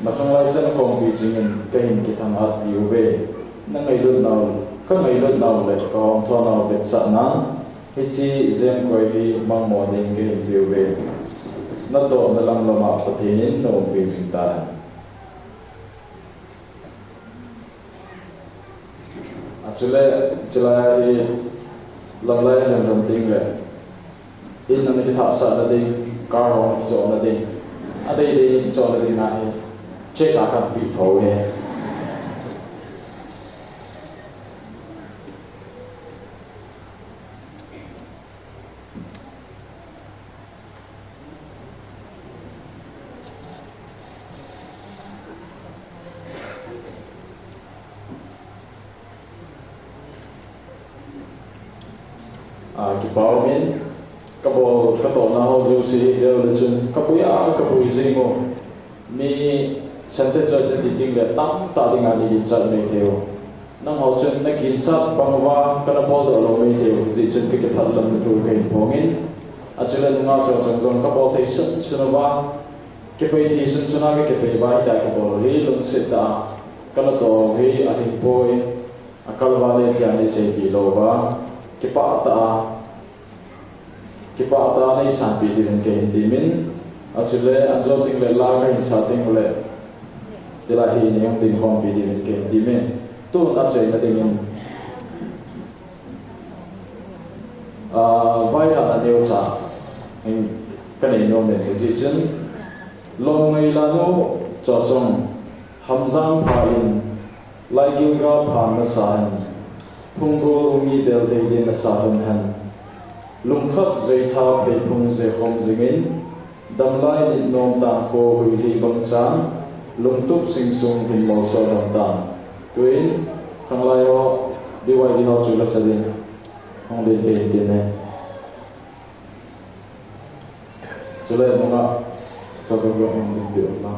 na khanglai chan khompi chingin kahin kithang-at piuve. Na ngailut nau, ka ngailut nau le ka hongtho nau vetsahnan, hiche jemkoi hi mangmo ding kahin peuve. Natohna lam lama Pathen in na umpi jing tahen. Achule, chulai hi lamlai lhun lhun ding le, in ana kithahsah na ding, car ho ana kichoh na ding. Adei dei ni kichol ding ahi. Check a kan pi tho he. A, kipa umin, kabol, katohna ho jouse hi leo le chun, kapui a, kapui jing u. Mi sentence choice ti ding le tamtah dinga nei ginchat mai thei u. Nangho chun na ginchat bang uva kana boldoh lou mai thei u, hijeh chun ka kiphatlamna thu kahin phongin. Achule nunga chonchong jong kabol thei sunsun uva, kipai thei sunsun a ka kipai uva hitia kabol u hi lungset tah a kana toh u hi ahin poi, akal uva le tia nei seipeh lou uva, kipah tah a Kipah tah a nei sanpeh diuvin kahin temin, achule an jot ding le la kahin sa ding ule, chule hi nei hung ding khompi diuvin kahin temin, tun achaina dingin, ah, vaihahna neocha in kanei nomin, hijeh chun, Lom ngailanu Chochong, Hamjang pha in, Laigilgal phan nasa hen, phunggol hung mi bel thei din nasa lhon hen. Lungkhat jeitha pheiphung jekhom jingin, damlai nit nom tang kho huilhi bang chan, lungtup sing sung hin molso lhon tan. Tuin, khanglai ho, B Y D ho chu lasa din, hung din pe tin e. Chule nunga, Chochong jong hung din pe um na.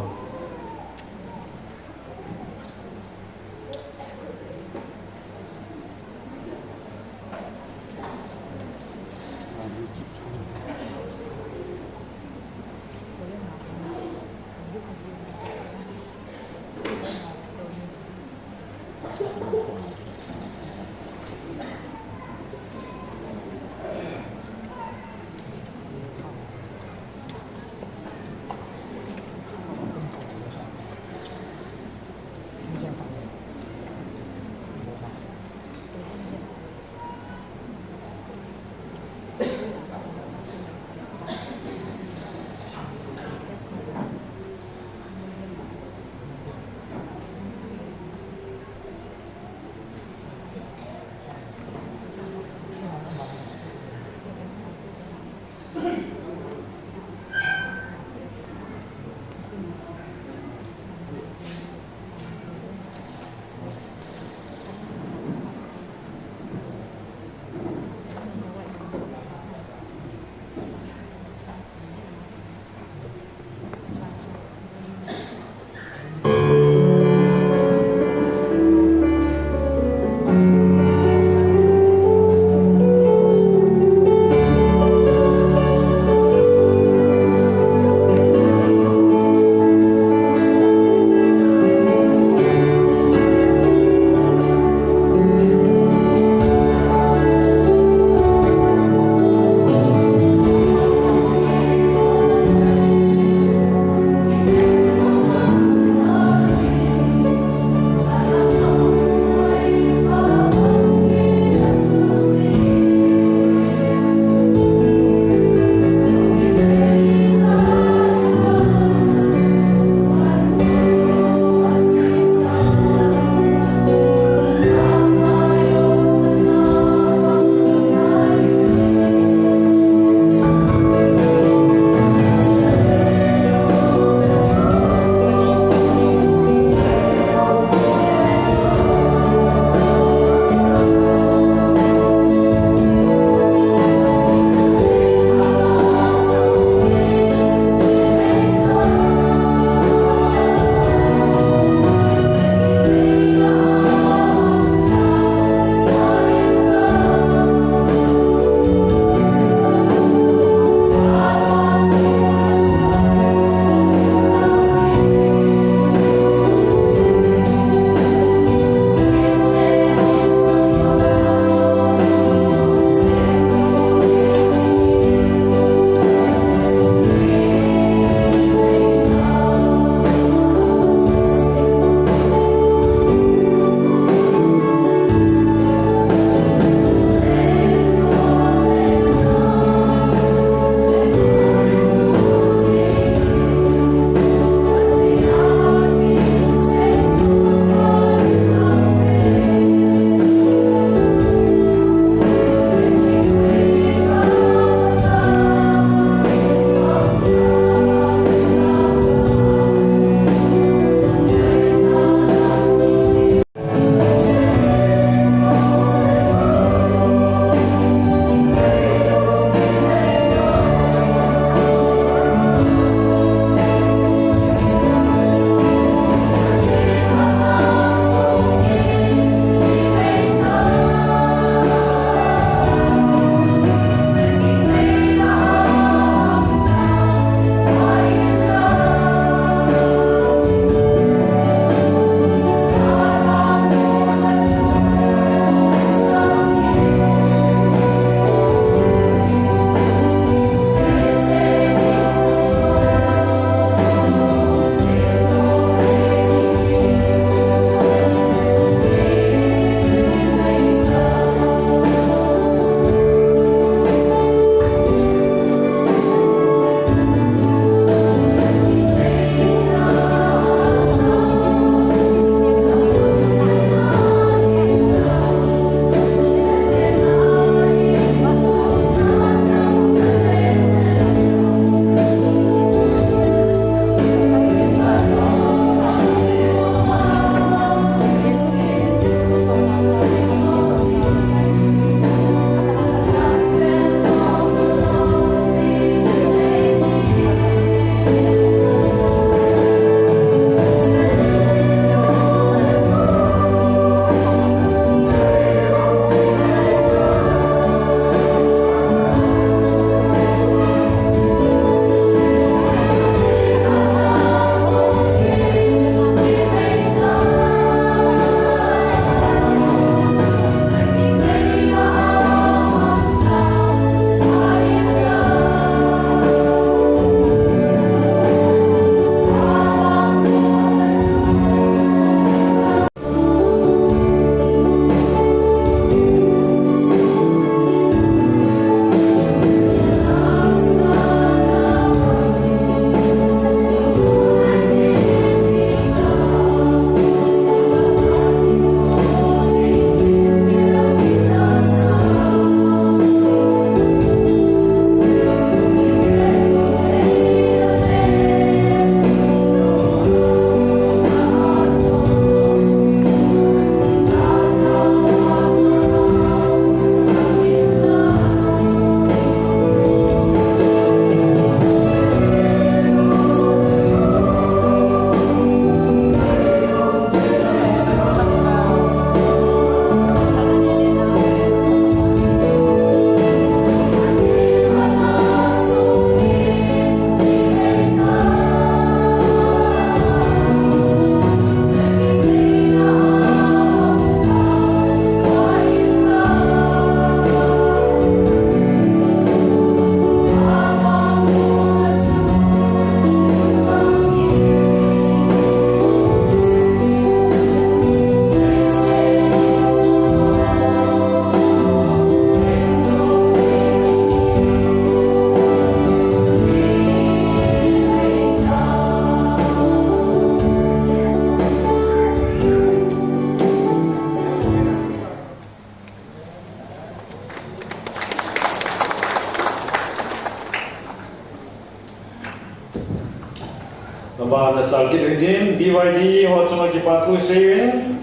Aban nachal kit uhitin, B Y D ho chunga kipa thu seiyin.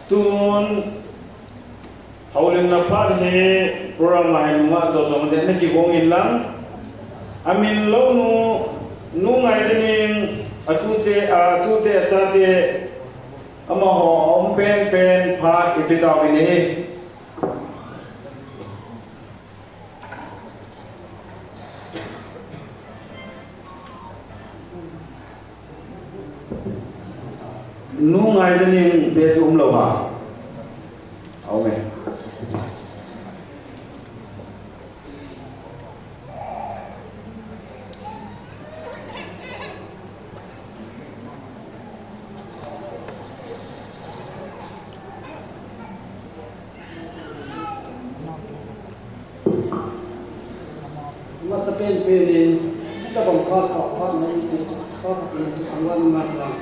Tun, houlimna phat hi program a hin nunga chom chom deh nakigong inlang. Amin lou nu, Nu Ngaijaning, atute, atute, achate, amaho aum penpen phat ipi tauvin ahi. Nu Ngaijaning te chu umlou ham? Aume. Masa penpen in, tabang phat, phat, phat na iti, phat, phat na iti, ang wala man lang.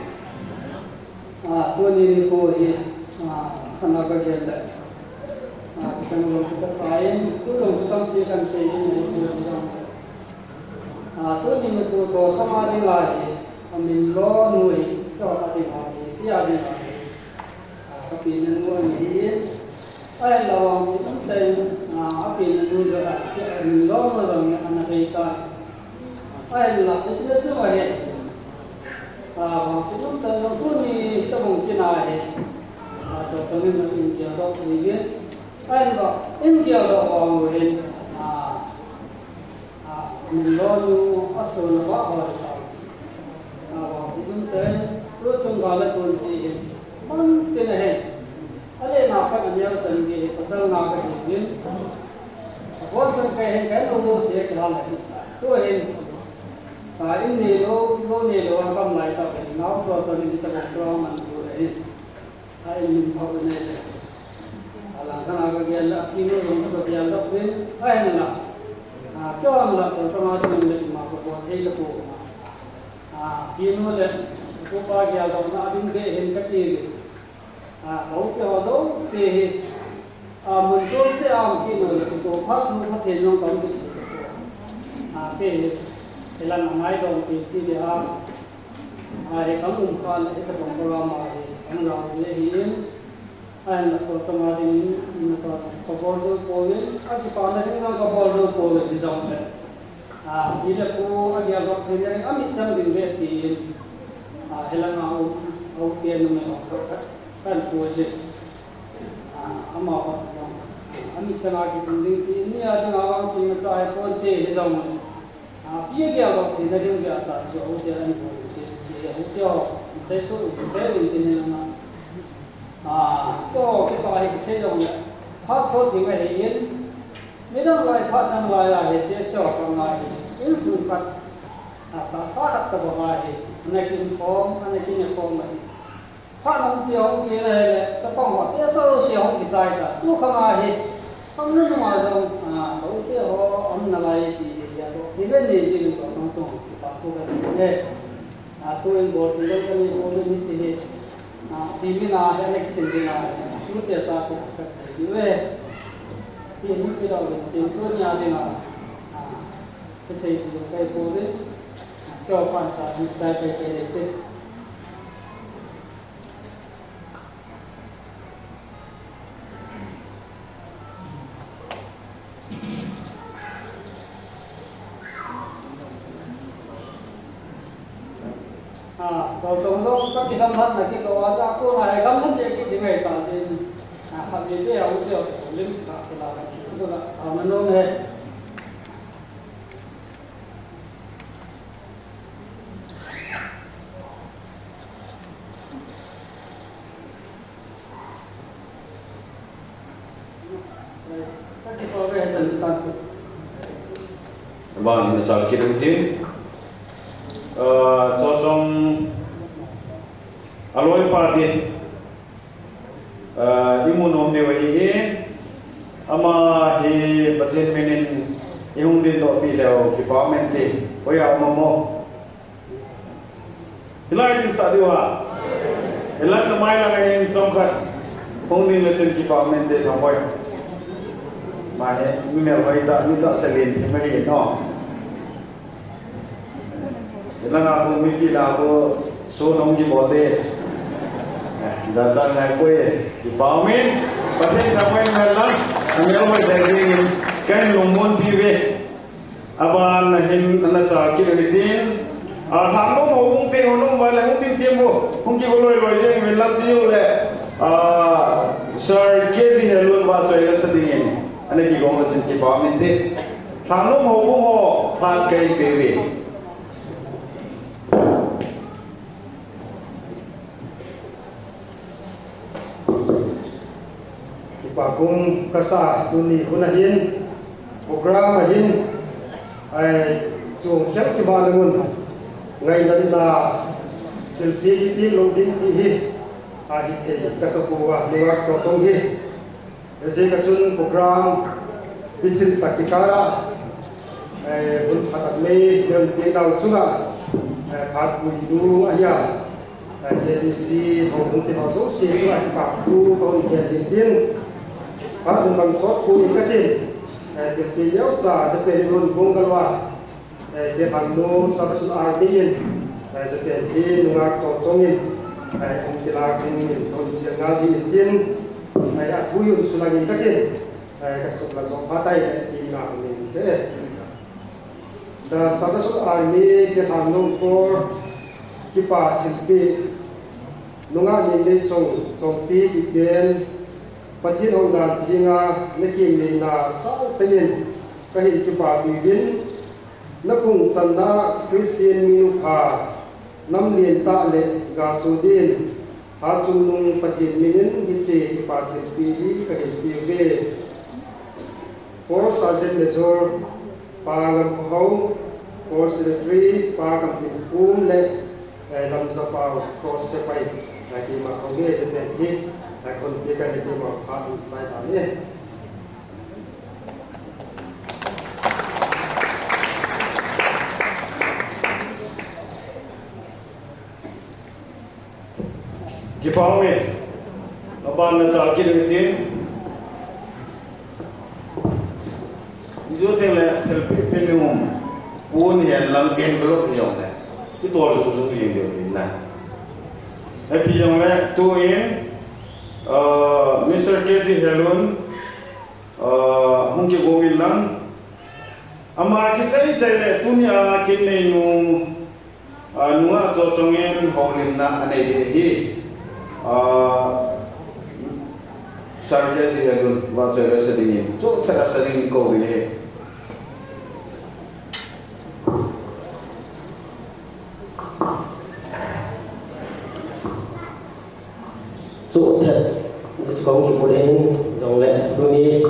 Ah, tuni nikho hi, ah, khat na kagel le. Ah, kitang jong chu kasai in, tu jong chu tampi kahin sei in, nikho hi jong. Ah, tuni nikho chu chama dinga hi, amin lo nu hi, keiho a dinga hi, ipi a dinga hi. Ah, kapina nu ahin, ahinla vangset umtah in, ah, apina nu jong a, amin lo nu jong hi ana bei tai. Ahinla, hiche chunga hi, ah, vangset umtah in jong tuni tabang kina hi, ah, chomchom in jong in geldoh thei uvin. Ahinla, in geldoh vang u hin, ah, Ah, min lo nu a sona ba ho ta. Ah, vangset umtah in, tuchung gal a tonsot hin, bangtin ahin. Alena khat aneo chan gei hi, pasal nga kahiuvin. Abon chun kei hin, kei nu jouse akilha le. Tu hin, ah, in nei lou, lou nei lou a kam lai tah hin, nao chua chun in tabang tua man tu le hin. Ahin min pha u nei le. Alang khat a kagel le, apinu jong chu kagel doh uvin, ahinla. Ah, keiho la, chomchom a ding le ima kabol thei tapou. Ah, apinu le, apupa geldohna a ding beh hin kati le. Ah, ka u keiho jouse hi. Ah, mun chom cheh a um kit u le, kitoh phat thu Pathen jong kaum kit u. Ah, kei hi, hilang a ngaidam pi ti le a. Ahi, kaum kha le, hitabang program a hi, kaum jao le hi in, ahinla chomchom a ding in, na chomchom kabol jou pouvin, akipana ding jong kabol jou pouvin, hijongle. Ah, pi le pu, ageldoh theina ding, amit chang ding ve tin, ah, hilang a um, a u te numei ho khat, kahin pu jin. Ah, amaho jong, amit chang a kitung ding tin, mi a ding a vang chun na chai ponte, hijongle. Ah, pi ageldoh theina ding beh a tah chu, a u te ahin bol u te, hiche, a u te ho, sei su, sei u tin lang a. Ah, keiho, keiho hi kisei jongle, phat sot ding ahi in, midang lai, phat dang lai a hi, te seo ka ngai hi, insung khat, ah, tahsa khat tabang a hi, ana kin khom, ana kine khom ahi. Phat hung che, hung che na hile, chapang ho, te so se hung kichai ta. Tu khang a hi, khang nunung a jong, ah, ka u te ho, aum nalai ti, ti a to. Ni le ni jing in chomchom chung, kipa thu kahin sei e. Ah, tu in bol, tu in ka ni bol, ni chi hi. Ah, ti mi na, he na kichin di na, tu te cha te kahin sei di ve. Ti ni ti lo le, ti tu ni a di na. Ah, te sei si kai bol di. Ah, kyo pan sa, ni chai kai kai de te. Ah, chomchom jong ka kidang han na kiko a sa ko na he gam na se ki ding ai ta jin. Ah, ha mi te au te lim ka kila ka ki su la, ah, ma nom he. Aban nachal kit u hitin. Ah, chomchom aloipa ti. Ah, imu nom diu ahi e. Ama hi Pathen min in ihung dingdoh pi leu kipa um inte. Hoiya um am? Hilai ding sah diu ham? Hilai ka mai lang a hin chomkhat hung ding le chun kipa um inte Thangvoi. Ama hi mi melhoi tah, mi tahsa lenthem ahi no. Langa khu mipi la khu so nong kibol te. Eh, jachat ngai poi, kipa umin. Pathen thangvah in umhen lang. Amel hoi ding dingin kahin lungmon piuve. Aban a hin ana chal kit u hitin. A, Lhangnom houbung te ho nung uva le hung tin tim u. Hung kigo loi loi jeng uvin lang chi u le. A, Sir K G Helun va choi la sa dingin. Ana kigong la chin kipa umin te. Lhangnom houbung ho phat kahin peuve. Kipa kum kasa tuni hun a hin, program a hin, ai, chung khel kima le ngun, ngaina dina, thilpi kipi lo ding ti hi, ahi thei kasa pua, nungak chochong hi. Hijeh a chun program pichin tak kikal a, eh, hun phatah mei, mei peh nau chunga, eh, phat puitu ahi a, eh, K B C houbung te ho jouse chunga kipa thu kahung gen ding tin. Phat hun bang sot pui katin, eh, thilpi neocha, japen hun bung galwa. Eh, K. Lhangnom Salvation Army in, eh, japen hi nungak chochong in, eh, hung kilak ding in, hung chiang ngal ding in tin, eh, athu hi hung sulang in katin, eh, kasuk la jong phatai le, tin na hung in te. The Salvation Army, K. Lhangnom Corps, kipa thilpi, nungak nin le chong, chongpi kipen, Pathen houdan thenga, nakin neina sal tah in, kahin kipapi uvin, Nakung channa Christian minu pha, nam lentah le gasu din, ha chungnung Pathen minin hiche kipa thilpi hi kahin peuve. Corps Sergeant Major Pa Ngamkhohao, Corps Secretary Pa Kamtinkhum le, eh, Lamjapao Cross Sepai, eh, keima khonge japen hi, eh, khonpi kahin tima pha in chai tane. Kipa ume. Aban na chal kit u hitin. Ijo teng le thilpi pen um. Pon hihen lang envelope hi jong le. Itol jung jung jeng diu hin na. Ipi jong le tuin, uh, Mister K G Helun, uh, hung kigong in lang. Ama kichai chai le tunia kin neinu, ah, nungah chochong in houlimna anei ding ahi. Ah, Sir K G Helun, vachoi la sa dingin, chuthet la sa dingin kou ding ahi. Chuthet, this kong kipu ding, jong le tuni,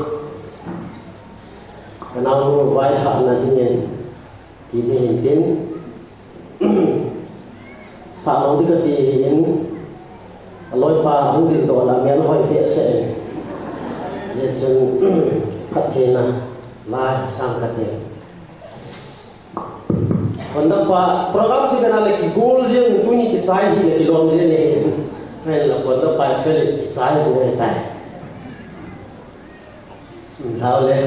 kanao nu vai ha na dingin, ti ding hin tin. Sa lo ding kati hin, aloipa hung ding doh la mel hoi behseh in. Jesun, phattheina la sang kati. Kondakpa, program chu kana le kigol jeng, tuni kichai hi le kilom jeng e. Hai la kondakpa fel kichai bu e tai. Thao le.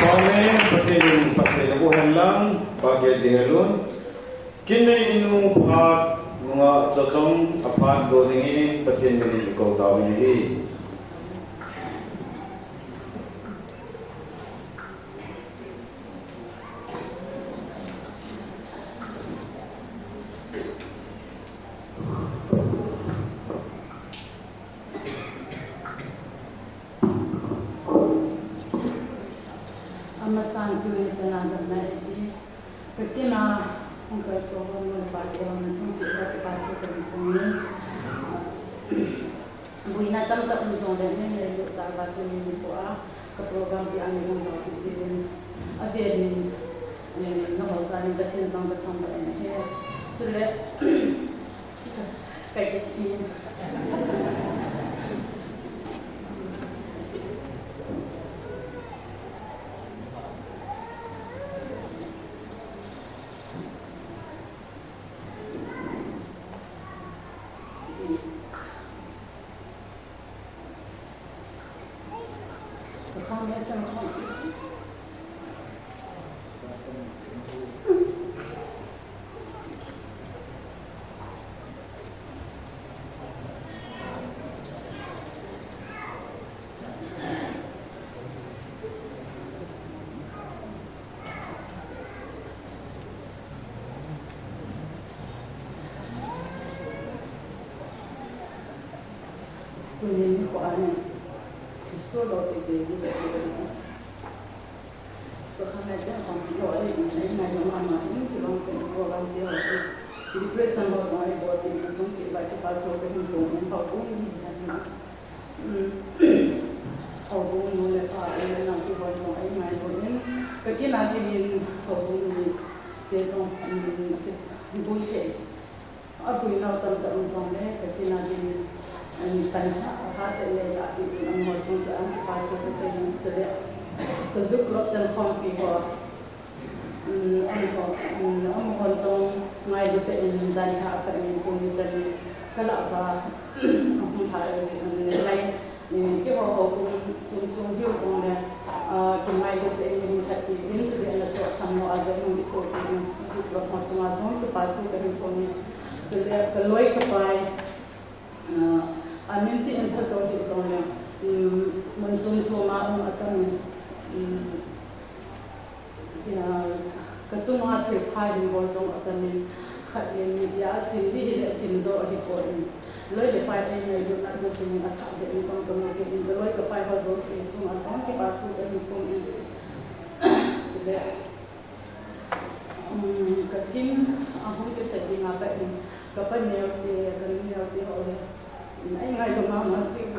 Amen. Pathen in phatthei naboh hen lang, Pate Jehelun. Kinnei inu phat nunga chachom aphat doh dingin Pathen min in ikou tauvin ahi. Amasan tuni chana damna eiti. Ka kin a hung kalson ho nu le pa te ho chunga chunga kipa thu kahin phong e. Boina tamtah um jongle neinei lou jal uva tuni nikho a ka program ti a nei hung jao kit jeh in avel in, eh, nangho jal in Pathen jong kathangvah in ahi. Chule, ka kithim. Tuni nikho a hin, Jesu lou te te di be te be. Ka khang nai chen khompi ho, eh, nai nai lo mama, in kilom pen program te ho, eh, decoration ho jong eibol te, chung cheh uva kipa thu kahin phong in, houbung ni, houbung nu le pa, eh, nao te ho jong eingai lou in, ka kin a dingin houbung ni te jong, um, kibui thei. Abui nau tamtah um jongle, ka kin a dingin, um, pan ha, ha te le la ti, um, amaho chung cheh a kipa thu kasei in, chule ka ju group chan khompi ho, um, amaho, um, amaho jong ngailu tah in jan ha ka min kum ni chan in ka lah uva, um, ha, um, lai, um, keiho houbung chung chung hiu jongle, ah, kingailu tah in hung that pi in, chule ana toh tham lou a jong hung kithopi in, ju group ho chunga jong kipa thu kahin phong in. Chule ka loi ka pai, ah, amin chi in pha jou hih jongle, um, mun chom chom a um atam in, um, ah, ka chunga thilpha hin bol jong atam in, khat le ni dia asim di hile sim jou ahipoi. Loi le pai eingailutna thu sung in athah beh in jong kamu kit in, ka loi ka pai ho jouse chunga jong kipa thu kahin phong in. Chule, Um, ka kin a hung kisei ding a ka in, ka pa neo te, ka nu neo te ho le, um, eingailu mama jing.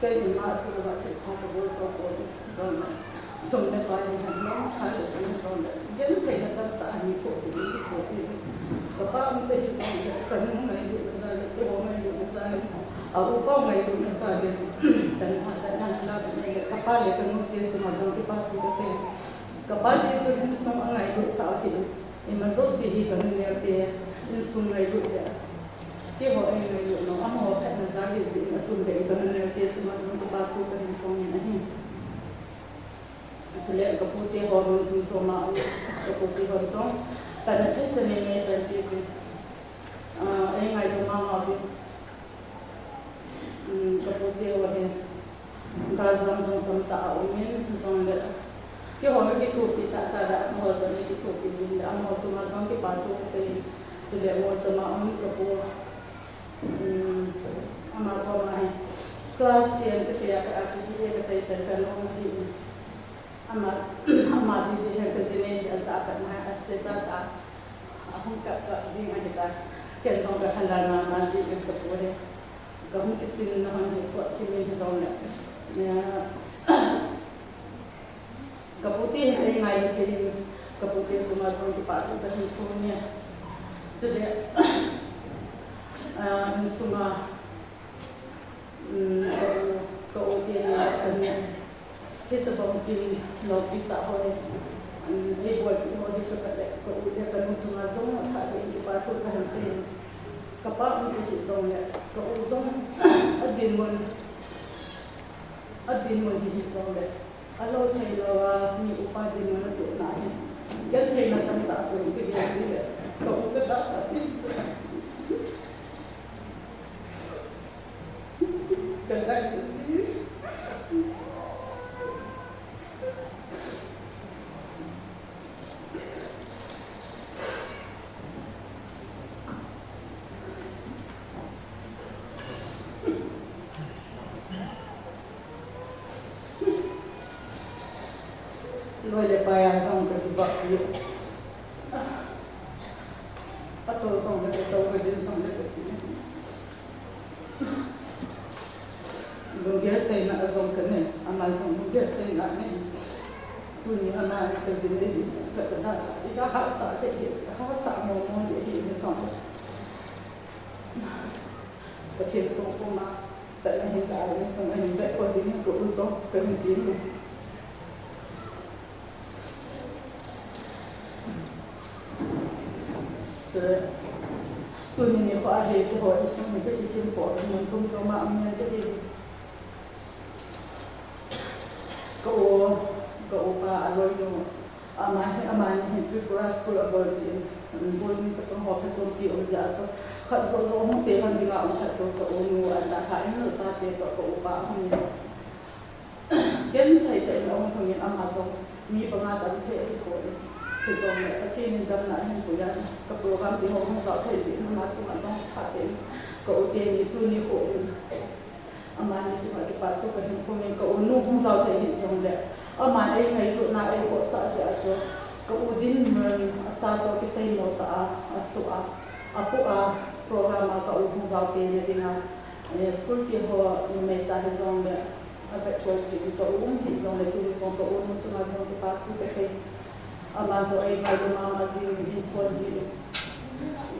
Kei ima chunga thilpha kabol jou poi, jong le sum le pai hi hen lang, pai le sum jong le, gentheina tamtah ahin thopi, kithopi. Ka pa um te hi jong le, ka nu ngailutna jal le, keiho ngailutna jal le, a upa ngailutna jal le, ka nu ha, ka nu la, ka nu le, ka pa le ka nu te chunga jong kipa thu kasei. Ka pa te chun insung angailut sah ahi. Ima jouse hi ka nu neo te, insung ngailut le, keiho eingailut lou, amaho phatna jal hijeh in atum beh in ka nu neo te chunga jong kipa thu kahin phong in ahi. Chule ka pu te ho jong chung chom a um, ka pu te ho jong, ka na thei chan in nei pen te te, ah, eingailu mama uvin. Um, ka pu te ho hi, galjam jong tamtah aum in, jong le, keiho na kithopi tah sa da, amaho jong na kithopi ding le, amaho chunga jong kipa thu kasei in, chule mo chama um ka pu, um, ama koma hi, class ten kachai a, ka chuti le kachai chan ka nu hi, Ama, ama didi hi ka ji nei hi ajah a pat na a status a, ahung kap kap jing ahi ta. Ken jong ka hala na na jing in ka pu hi. Ka hung kisin na hon hi sot hi nei hi jong le. Nia, ka pu te hi eingailu thei in, ka pu te chunga jong kipa thu kahin phong e. Chule, ah, insunga, um, ka u, ka u te le ka nu. Hitobang kin loupi tah ho hi, um, eibolpi ho hi ka khat le, ka u le ka nu chunga jong atha Thu kahin sei. Kapa um te hih jongle, ka u jong adinmun, adinmun hih jongle, alou thei louva mi upa dinmun atohna hi gentheina tamtah um kagel jeh le, ka u kata kati. Kalai kati. Loi le pai a jong ka kivah pi. Ato jong le ka to, ka din jong le ka ti. Lunggel seina a jong ka nei, ama jong lunggel seina nei. Tuni ama ka jin nei din, ka ta da, i ka hahsa te hi, ka hahsa mo mo te hi ni jong. Pathen sung puma, ta na hin ka ai sung a hin ka ko din ka u jong, ka hin din. Chule, tuni nikho a hi keiho insung hi kakikim poi, mun chom chom a um ngen kahi. Ka u, ka upa aloinu, ama hi, amani hin Tripura School abol jin, um, boarding chapang ho phachompi um jeh a chu, khat joh joh hung pe lhon dinga um khat chu ka u nu anta kha in, chate toh ka upa ahung in. Genthei tah in ahung lhung in ama jong mi banga tam thei ahipoi. Hijongle Pathen in damna ahin pui a, ka program ding ho hung jao thei jeh in ama chunga jong phatah in ka u teni tuni kho in amani chunga kipa thu kahin phong in, ka u nu hung jao thei hijongle aman eingailutna eikhohsah jeh a chu ka u dinmun acha toh kiseimo tah a, atoh a, apoh a, program a ka u hung jao pena dinga, eh, school ti ho numei cha hijongle, avet kol jeh in ka u um hijongle, tuni kho ka u nu chunga jong kipa thu kasei. Ama jong eingailu mama jing in, phone jing in,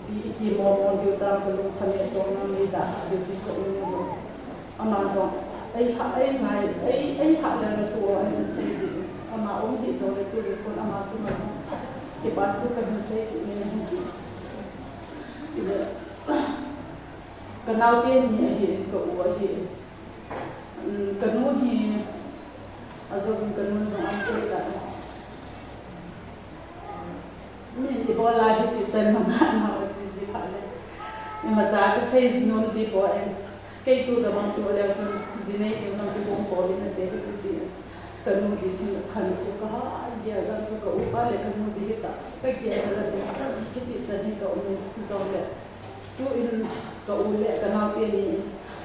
ipi iti mo mo diu tam, ka lung khanei chom nang nei da ha diu tin ka u nu jong. Ama jong eilhah, eingai, ei, eilhah le na thu o ahin sei jing in. Ama um hijongle tuni kho ama chunga jong kipa thu kahin sei kit in ahi. Chule, ka nao teni ahi in, ka u ahi in. Um, ka nu hi, ajou in ka nun jong ana sei ta. Min ibol a hiti chan manga nao ati ji phat le. Imacha kasei nom ji poi. Kei tu ka mang tu leu chun, ji nei tu jong kibol poi nate kati ji. Ka nu di khin khan khu kaha gel dan chu ka upa le ka nu di hita. Ka gel dan hiti chan hi ka um in jongle. Tuin ka u le ka nao teni,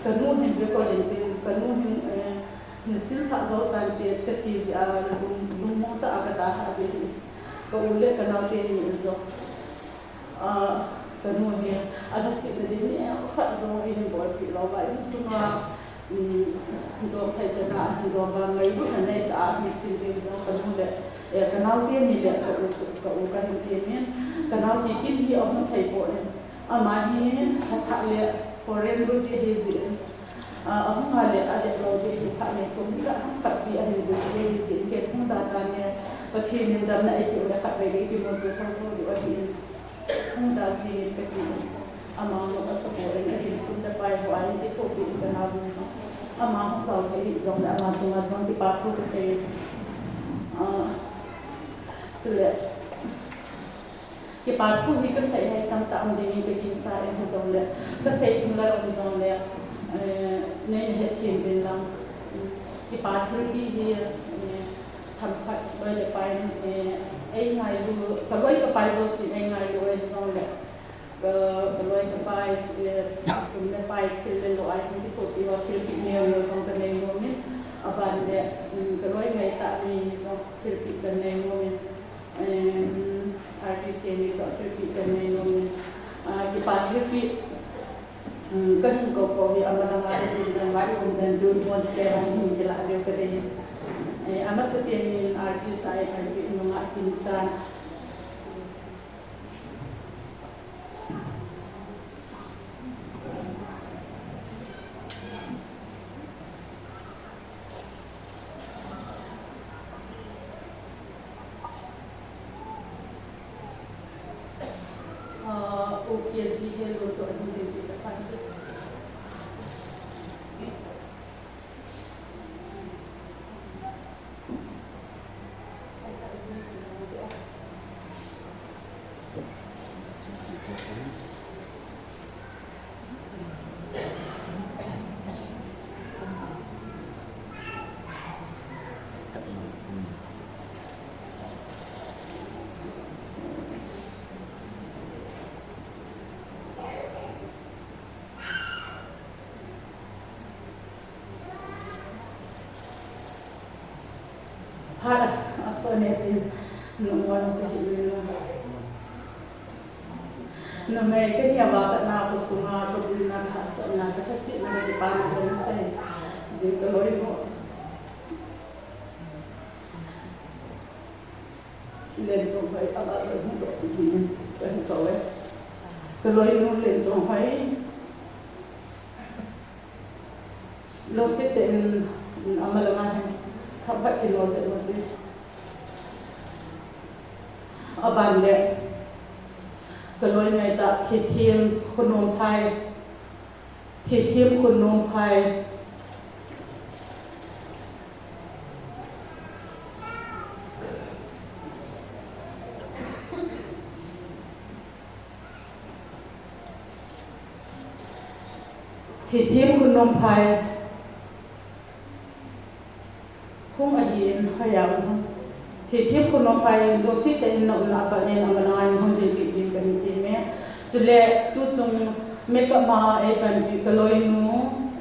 ka nu hin ve kol in tin, ka nu hin, eh, hin sinsah jou tante, kati jeh a lung, lungmong tah a ka dalhah ding ahi. Ka u le ka nao teni in jong, ah, ka nu hi, ana sihna ding neokhat jong eihin bolpeh lou va, insunga, um, dom thei chan a, dom vang ngailutna nei tah a, hin sim ding jong ka nu le, eh, ka nao teni le ka u chu, ka u kahin temin, ka nao Kikim hi ahung thei poi. Ama hi, athah le foreign lut ding ahi jeh in, ah, ahung a le, adeh lou ding ahi phat le, kum ijat ham khat pi ahin lut ding ahi jeh in, ken hung da tan e, Pathen in damna eipeh le khatvei le kimuto thotho diu ahi in, hung da jing in kati in, ama ngop asa poi in, ahin sum le pai ho a hin kithopi in ka nao ding jong. Ama hung jao thei hijongle, ama chunga jong kipa thu kasei. Ah, chule, kipa thu hi kasei hei tamtah um ding in kaginchat in hijongle, kasei thim lou um jongle, eh, nei na hethem uvin lang. Kipa thilpeh hi, eh, themkhat loi le pai in, eh, eingailu, ka loi ka pai jousen eingailu ahi jongle, ka, ka loi ka pai, eh, sum le pai thil le lo a hin kithopi ho thilpeh neo neo jong kanei nom in, aban le, um, ka loi ngaitah mi jong thilpeh kanei nom in. Em, artist teni toh thilpeh kanei nom in, ah, kipa thilpeh, um, kahin kou kou hi, ama langa le tin langa i um den tun bon chule hin kilah diu kadei. Eh, amasapen in artist a eingailu nunga Kimchan. Ah, K C hello to ani de de pa. Phat a, a so ne tin, numei ka hi a va ka na ko sunga ko din na ka sa na ka si na ka pa na ka na sai. Zin ka loi mo. Len chong hai ta ba sa hu do. Ka hu ka we. Ka loi nu len chong hai. Lungset tah in, in ama langa hin, khatvei kilo jep mati. Aban le, ka loi ngaitah, Thithem Khunnomphai, Thithem Khunnomphai. Thithem Khunnomphai. Hung ahin, hoi a hung. Thithem Khunnomphai, lungset tah in na umna a pat in ama langa hin hung dinpi ding kahin ti e. Chule, tuchung makeup ma a eipanpi ka loinu,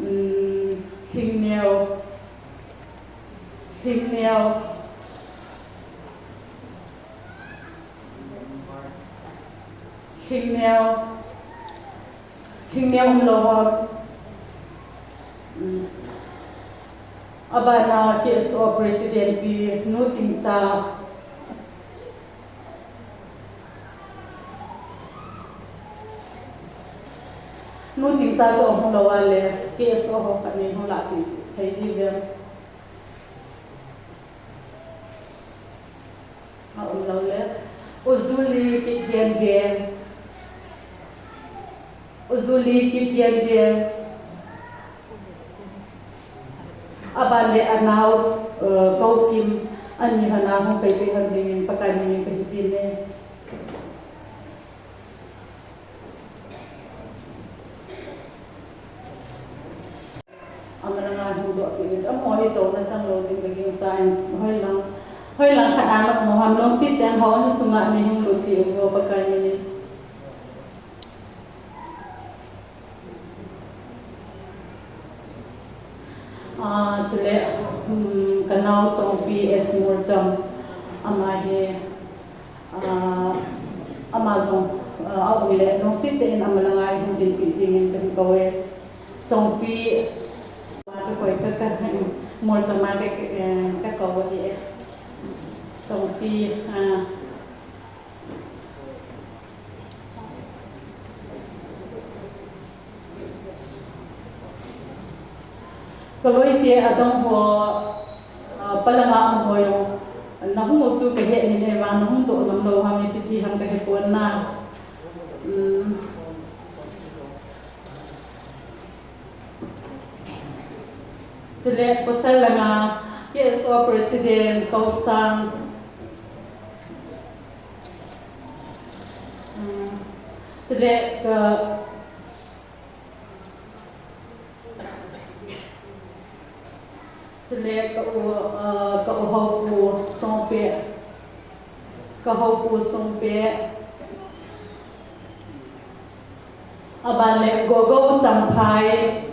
um, Lhingneo. Lhingneo. Lhingneo. Lhingneo umlou ham. Hmm. Abana K S O President pi Nu Tingcha. Nu Tingcha chu ahung lou a le K S O ho khat nin hung lahpeh thei diu vem. A um lou le. U Julie Kipgenveng. U Julie Kipgenveng. Aban le anao, eh, Koukim, ani hana hung pei pei hon dingin Pakai min in kahin ti e. Ama langa hung doh peh in, amaho hi touna chang lou ding ka gingchan, hoilang, hoilang khat a na um ham, lungset tah in houin sunga nei hung lut peh uvo Pakai min in. Ah, chule, hmm, ka nao Chongpi S Molcham, ama hi, ah, ama jong, ah, a um le, lungset tah in ama langa hung dinpi dingin kahin kou e. Chongpi, ka koi ka, ka, Molcham a ka, ka, eh, ka kou ahi e. Chongpi, ah. Ka loi te adang ho, ah, palanga um ho jong, na hung u chu ka he ahin, ahivang na hung doh ngam lou ham, ipi ti ham ka he pon na. Um. Chule, pasal langa, K S O President, Kausang. Um, chule, ka, chule, ka u, uh, ka u Haupu Songpeh. Ka Haupu Songpeh. Aban le Gogo Champhai.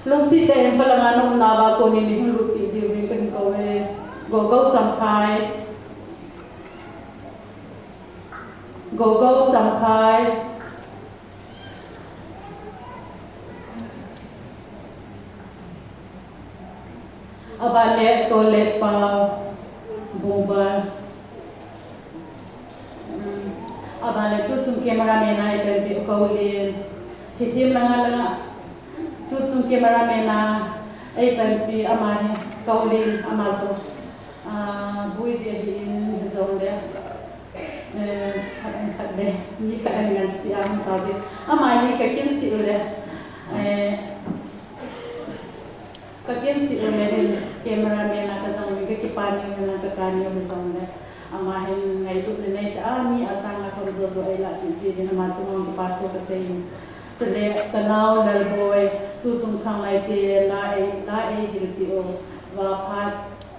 Lungset tah in palanga na umna uva konin nei hung lut peh diuvin kahin kou e. Gogo Champhai. Gogo Champhai. Aban le Toletpao Bungbar. Um, aban le tuchung cameraman a eipanpi u Kaulin. Thithem langa langa. Tuchung cameraman a eipanpi ama hi Kaulin ama jong. Ah, bui dia hi in jong le. Eh, khat, khat le, mi khat le ngan si ang sa de. Ama hi ka kin si u le. Eh, ka kin si u le hin camera man a ka jang le ka kipa ni na ka ka ni u le jong le. Ama hin ngailutna nei ta a mi a sang a kham jo jo ei la ti ji le ama chu ngam kipa thu ka sei. Chule ka nau Lalboi, tu chung khang lai te la ei, la ei hilpi u. Va phat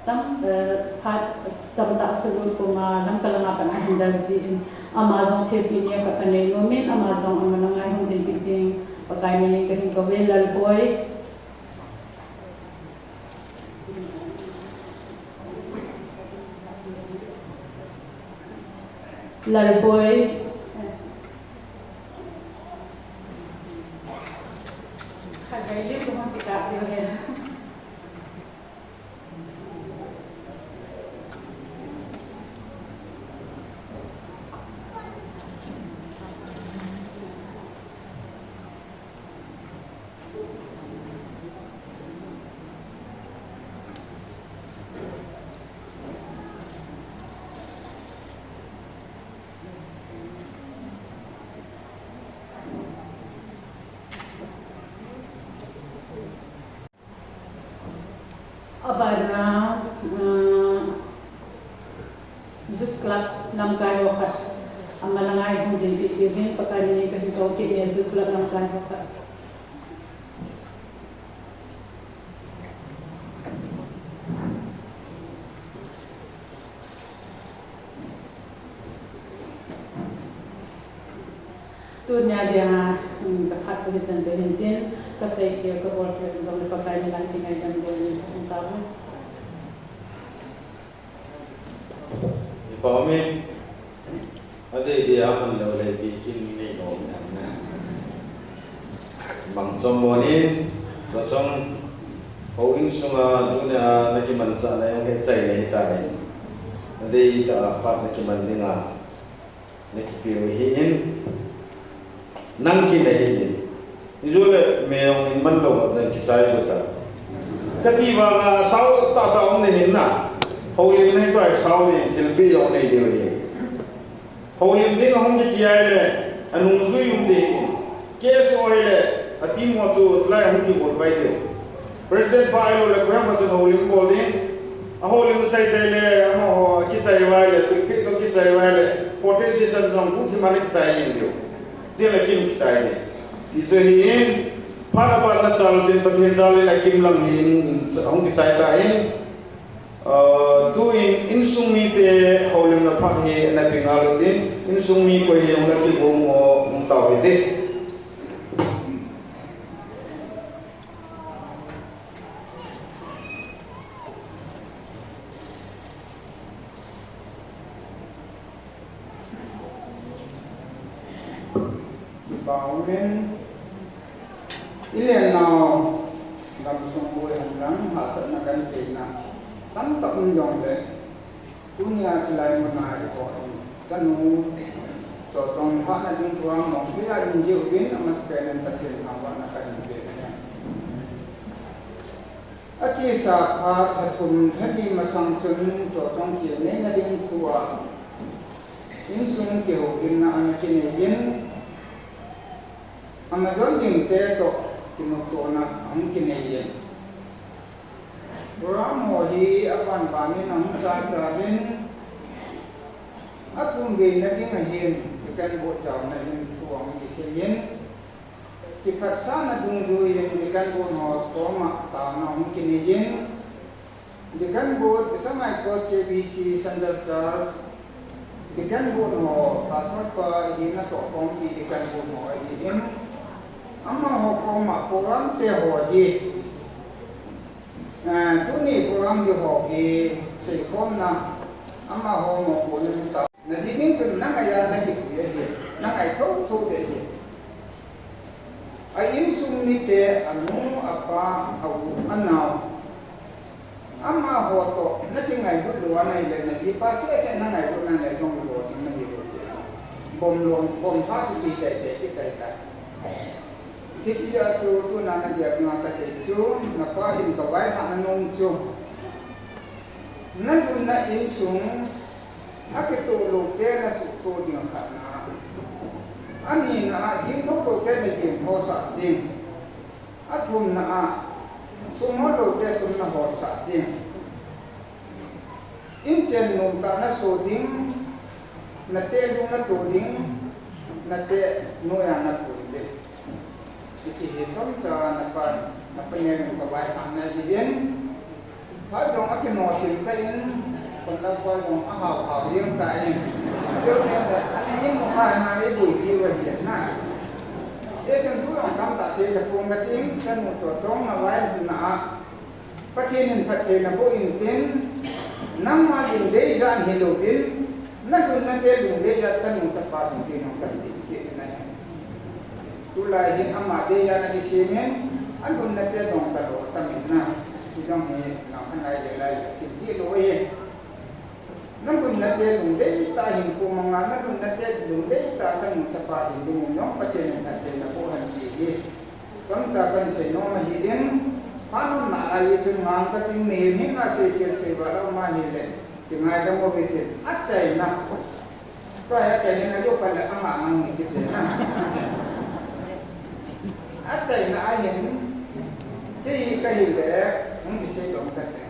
tam, eh, phat tamtah salute puma Lamka langa pat a hin dal jin, ama jong thilpeh neo khat ka nei nom in, ama jong amanang a hung dinpi ding Pakai min in ka hin kouve Lalboi. Lalboi. Khat gai liu ko hon ti ka deu he. Abana, uh, Youth Club lamkai ho khat. Amanang a hung dinpi diuvin Pakai min in ka hin kou kit e Youth Club lamkai ho khat. Tunia dia, um, ka phat chu hichan chu hin tin, ka seikhel, ka bolkhel jong le Pakai min lang ti ngaidam bol in ka hung tao. Ipa mi, adei dei a man lou le bi kin nei nom nam na. Bang chom mo ni, cho chom, houin sunga tunia na kimanchah na jong he chai nei ta in. Adei ta a phat na kiman ding a. Na kipe u hi in, nang kin ahi in. Ijole me jong in man lou nang kichai lou ta. Kati vanga sao tah tah um nei hin na. Houlim nei tua sao nei thilpeh jong nei diu hi. Houlim ding ahung kiti ai le, anungjui um ding in. Case oi le, a team ho chu lai hung kibol pai diu. President pa ailou le, koiham khat chun houlim bol ding. A houlim chai chai le, amaho kichai vai le, thilpeh toh kichai vai le, court decision jong pu thi man kichai ding diu. Tin le kin kichai ding. Ti chu hi in, phat a pat na chal tin Pathen jal in a kim lang hi in, hung kichai ta in. Ah, tu in, insung mite houlimna phat hi na pe ngal u tin, insung mi koi hi jong na kigong u hung tao hite. Kipa um in, i lennau gamsung boi hen lang hahsatna kan peina tamtah um jongle, tunia chulai muna i ho in, chanu Chotong lhahna ding thu a mong kei a in jiuvin, amasapen in Pathen thangvahna kahin pe ahi. Achesa phat lha thum lha li masang chun Chotong kineina ding thu a insung kihoulimna ana kinei in, amajon dingte toh kinoptona ahung kinei in. Program ho hi aban ban in ahung chal chal in, athum veina ding ahin, Deacon Board jaona in thu ahung kisei in, kiphatsahna dungjuiyin Deacon Board ho koma taona hung kinei in, Deacon Board, Kisangaikhot K B C Central Church, Deacon Board ho, Pastor pa hina toh kong pi Deacon Board ho ahin, amaho koma program te ho hi, eh, tuni program ding ho hi seikhomna, amaho mopohna ta. Na ji ding chun na ngai a na kipui ahi, na ngai thotho ding ahi. A insung mite, anu, apa, a u, a nao. Amaho toh na kingailut lou a na hile na jipa seh seh na ngailut na ngai jong lou jing na hilou ding. Bom lou, bom pha tu ti tai tai, ti tai tai. Hiti a chu tuna na dia nga ka te chu, na pa in ka vai na na nung chu. Na lhunna insung, akitoh lou te na suh Ko ding khatna. Anina a, jing thou thou te na jing thou sah ding. Athumna a, sum hol lou te sum na hol sah ding. Inchen nom tah na so ding, nate lung na to ding, nate noiya na pui ding. Hiti hi chomcha napa, napa ne lung ka vai hang na hi in. Phat jong akinoh sim ta in, kon na phat jong ahao hao jeng ta in. Seo ne le, ani in mo kha na i bui ti va hi na. E chun thu jong tamtah sei ta pung ka ting, chanu toh chong na vai na a. Pathen in phattheina boh in tin, nangma lungdei jat hilou in, na lhunna te lungdei jat chanu chapa lungdei nong kan tin kit na hi. Tulai hin ama dei jat na kisem in, alhunna te dong ta lou tam in na. Hijong hi nang khan ai le lai le thil dih lou hi. Na lhunna te lungdei tah hin kum anga, na lhunna te lungdei tah chanu chapa hin ding in jong Pathen in phattheina boh hen ti hi. Chomcha kan sei nom ahi in, phat umna lai chun ngang ka ting mihem hin asei thil sei val a um ahi le, kingaidam uvin tin, achaina. Tua hi achaina na jo pan le ama nang ni kit le na. Achaina ahin, kei hi ka hi le, hung kisei lom ka te.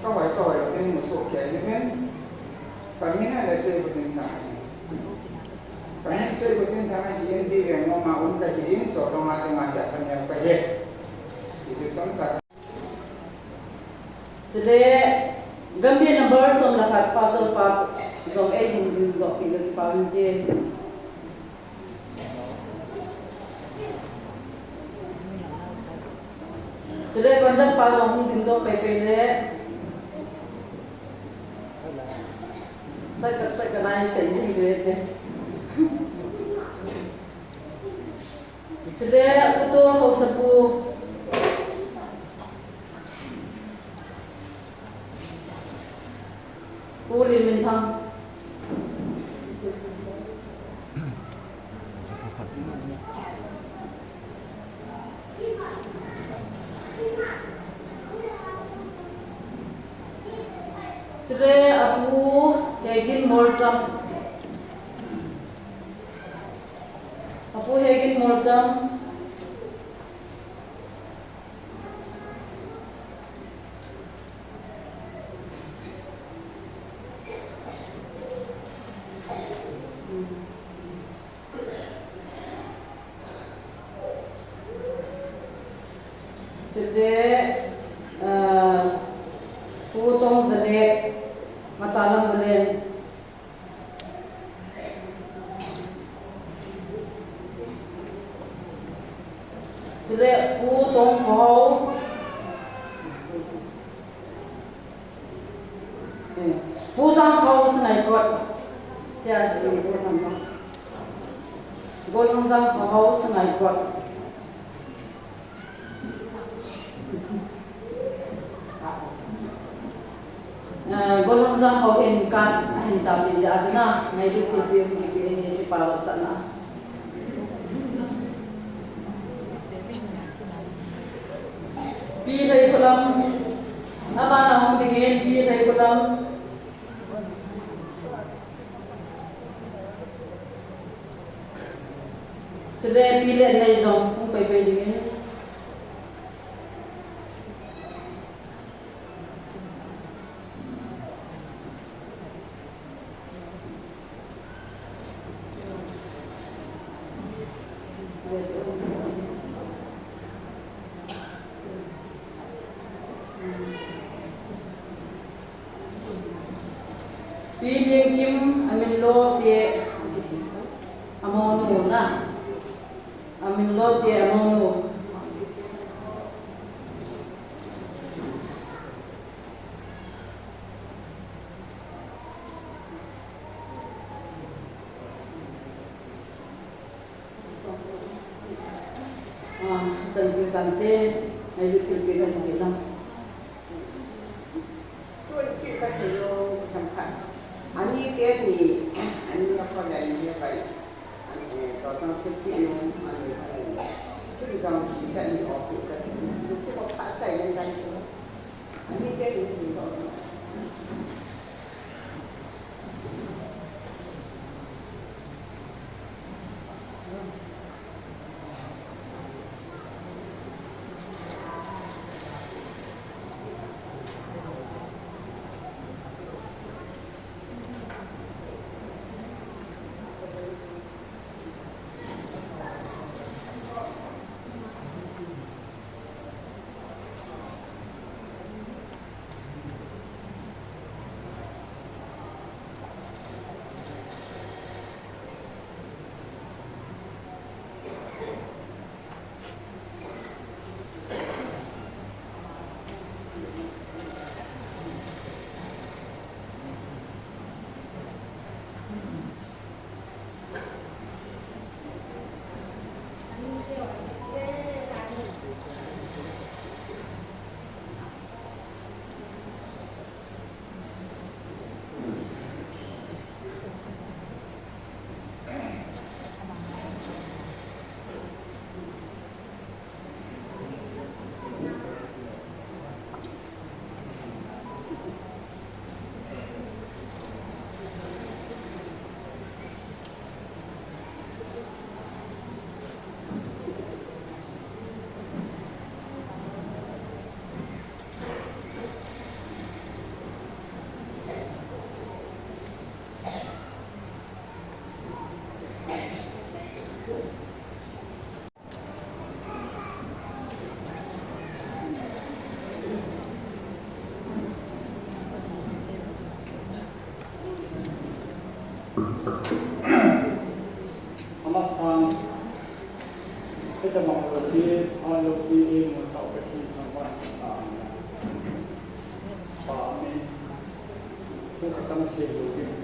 Ka hoi, ka hoi, ka hoi, ka hoi, ka hoi, ka min a le sei bu ding ka. Ka min sei bu ding ka, hi in bi ve mo ma um ka hi in, so ka ma te ma ya ka ne ka he. Hi chu ton ka. Chule, Gambih number som le khat, Pastor pa, jong ei hung ding doh ti ka kipa hung te. Chule conduct pa jong hung ding doh pai pai le. Sai ka, sai ka nai sai jing de te. Chule Pu Tol Haosapu. Pu Liminthang. Chule Apu Hegin Molcham. Apu Hegin Molcham. Chule, ah, Pu Tong Zale, Matalam Balen. Chule Pu Tong Khohao. Eh, Pu Jang Khohao Sangaikot. Tia ji ko nam. Golhang Jang Khohao Sangaikot. Eh, Golhang Jang Khohao in kan ahin tah pi jeh a chun a, ngailut thilpeh hung kipe in kipa vetsahna. Pi Lheikholam, aban a hung ding in Pi Lheikholam. Chule Pi Lenlei jong hung pai pai ding in. Pi Lengkim, amin lo te, amonu na. Amin lo te, amonu. Ah, chan chu tante, ngailut thilpeh kan pe lang. Tun kit kasei lou, chang khat. Ani te ni, ani na ko lai ni pai. Ani, eh, cho chang thilpeh ni, ani ko lai ni. Tun chang ki ka ni o ki ka ni, su ki ko pha chai ni kan ko. Ani te ni ni ko. Sang, hitabang loupi, a loupi eimusah u Pathen thangvahna sang. Pa amen. Thu katam sei lou ding.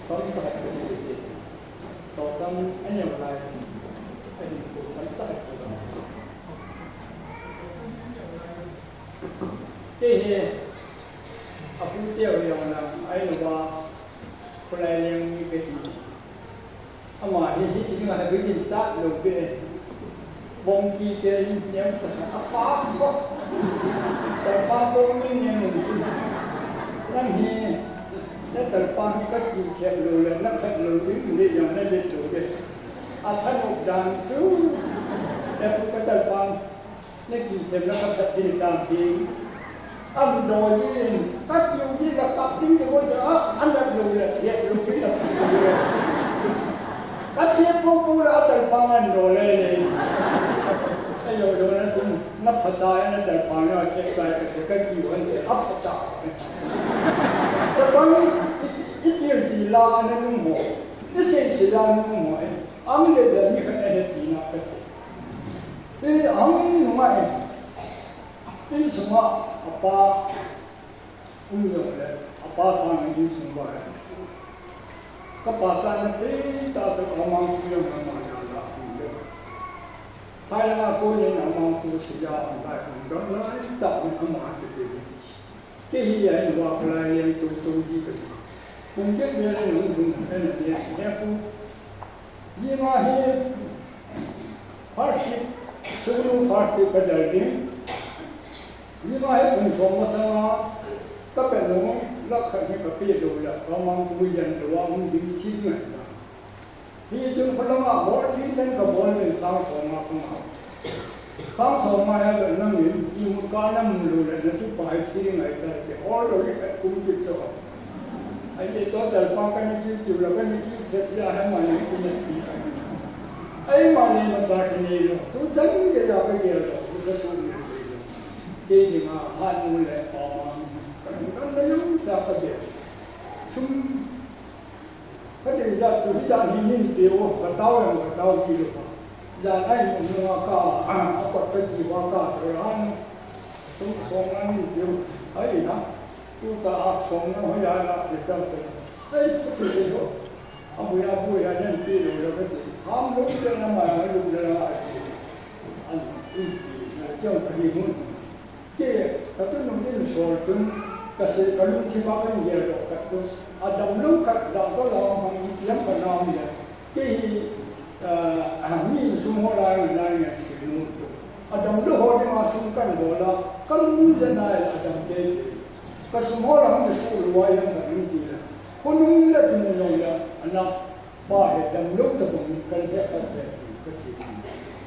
Tamtah kasei ding. Tao tam aneo lai. Ahin ko tamtah kasei. Kei hi, apute u jong lang, a in uva, Khulai Leng mi kahi. Ama hi, hi, hi, dinga hi, hi, chat lou beh. Bong kiti in, niam ta, apa, apa. Chalpang bong ni niam ni. Nang hi, na chalpang hi kakikhep lou le, na phet lou ding, ni jong na let lou beh. Athanop dan chu. Epu ka chalpang. Na kikhep na ka phet ding tam ding. An dol in, ka kiu ji la kap ding te boi a, an dat lou le, yet lou ding la kap ding le. Ka che po po la a chalpang an dol le le. Ai yo yo na chun, na phata na chalpang na che kai ka che ka kiu an te a phata. Chalpang i, i til ti la na nung mo. I sei sei la nung mo e. Ang le le ni kha na he ti na ka sei. Ti ang nunga e. Insunga apa um jong le, apa sang insung ba e. Ka pa ta na pe ta ta ka mang ku jong ka ma ya la um le. Hai la ko ni na mang ku si ya um lai um dong lai ta um ama ti ti. Kei hi a in uva Khulai Leng tung tung hi ka. Kum get vel in hung hung en en en pu. Hi ma hi first week, Sugnu first week ka dal ding. Hi ma hi kum som masanga ka pe nung, lakh khat hi ka pe lou la, ka mang ku jan lou a hung ding thi ngai ta. Hichun khulanga bol thi chen ka bol len sang som nga ka ngah. Sang som nga hi ka na min, imut ka na mu lou le na tupa hi thi ngai ta te, all the way ka kum kit chu. Ai ye chu chalpang ka ni kit chu la ka ni kit khet ya ha ma ni ki na ti. Ai ma ni ma cha ki ni lo. Tu chan ke ya ka ye lo, tu ka su ni lo. Ke ni ma ha nu le pa ma. Ka ni ka na yum sa ka ye. Sum Ka ding jat chu hijat hi min pe u, ka tao jong ka tao ti lou. Jat a in um nunga ka, a kot ka ti uva ka, ka ran. Sum som nga min pe u. Ai na. Tu ta a som nga ho ya na pe ta pe. Ai, ka ti se ho. A bu ya bu ya nen pe lou lou ka ti. Ham lou te na ma lou le na a ti. An, in, kiang ka hi mun. Kei, ka tunung in sol chun, ka sei, ka lungthim a kan gel doh khat chu, a damlou khat, dam ka lam hang, ipi ham ka nam le. Kei hi, ah, mi insung ho lai ngai ngai ngai sei nom chu. A damlou ho dinga sum kan bol a, ka lung le nai a dam kei kei. Ka sum ho la hung su lou a jong ka lung ti le. Khonung le tunung jong le, a na. Pa hi damlou tabang kan he khat ve ka ti.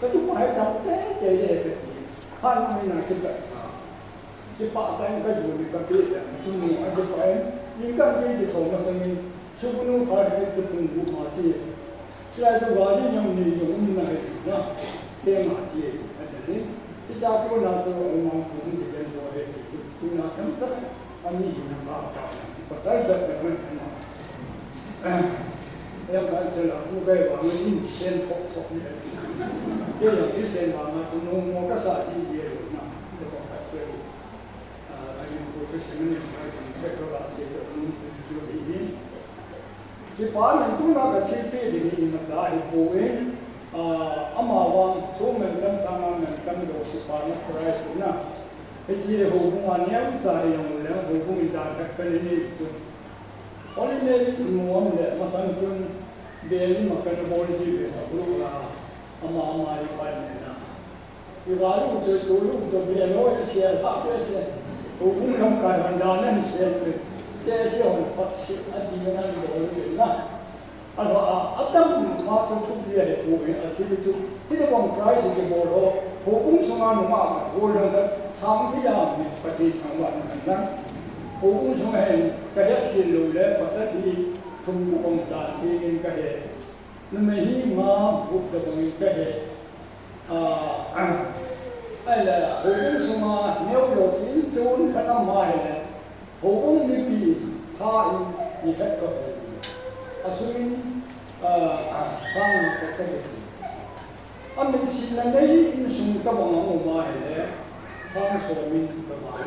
Ka tupa hi dam teitei le ka ti. Hanung in a kipat sa. Kipah tah in ka ju ni ka pe le. Tunu a kipa in. In kan kei kithou masang in. Sugnu kha kei kipung bu ma ti. Hilai chu gari nyom ni jong um na hi na. Te ma ti. A te ni. Hicha tu na chu um ang pu ni ken bo he ti. Tu na tham ta. Ani hi na ka ka. Pasal da ka man na. Yang kan tela ku gai wa ngi in sen thok thok ni. Ke yang in sen wa ma tu no mo ka sa di ye lo na. Ko ka ke. Ah, ani ko ke sen ni ma ka ke ko la se ko ni ko ni. Kipa min tuna ka thilpeh ding hi imacha ahipoi, ah, amavang chu mantam sanga mantam lou kipana Christ na. Hiche houbung a neocha hi jong le houbung in dan khat kana nei chu. Holy Mary's Museum le masang chun bel ima kana bol hi ve na bul a ama ama department na. Iva lu to, to lu to, bel lo, i sial ha, te se. U, u lam kai han dan nan sial pe. Te se hon pat se, a ti nan do le na. A lo a, a tam ma to thu bia he u, a ti chu. Hi to bang Christ ki bol ho. Houbung sunga numa ka, bol han ka, sang ti ya mi, pa ti thang wa nan na. Houbung sunga he, ka he ki lo le, pasal hi, thum to bang dan ti in ka he. Numei hi nga gup tabang in ka he. Ah, ahile, houbung sunga neo lou tin chun khat ama hile. Houbung mipi tha in ni khat ka he. Asung in, ah, Sang nga khat ka ding. Amin sina nei insung tabang a um ahile, sang som in ka ba.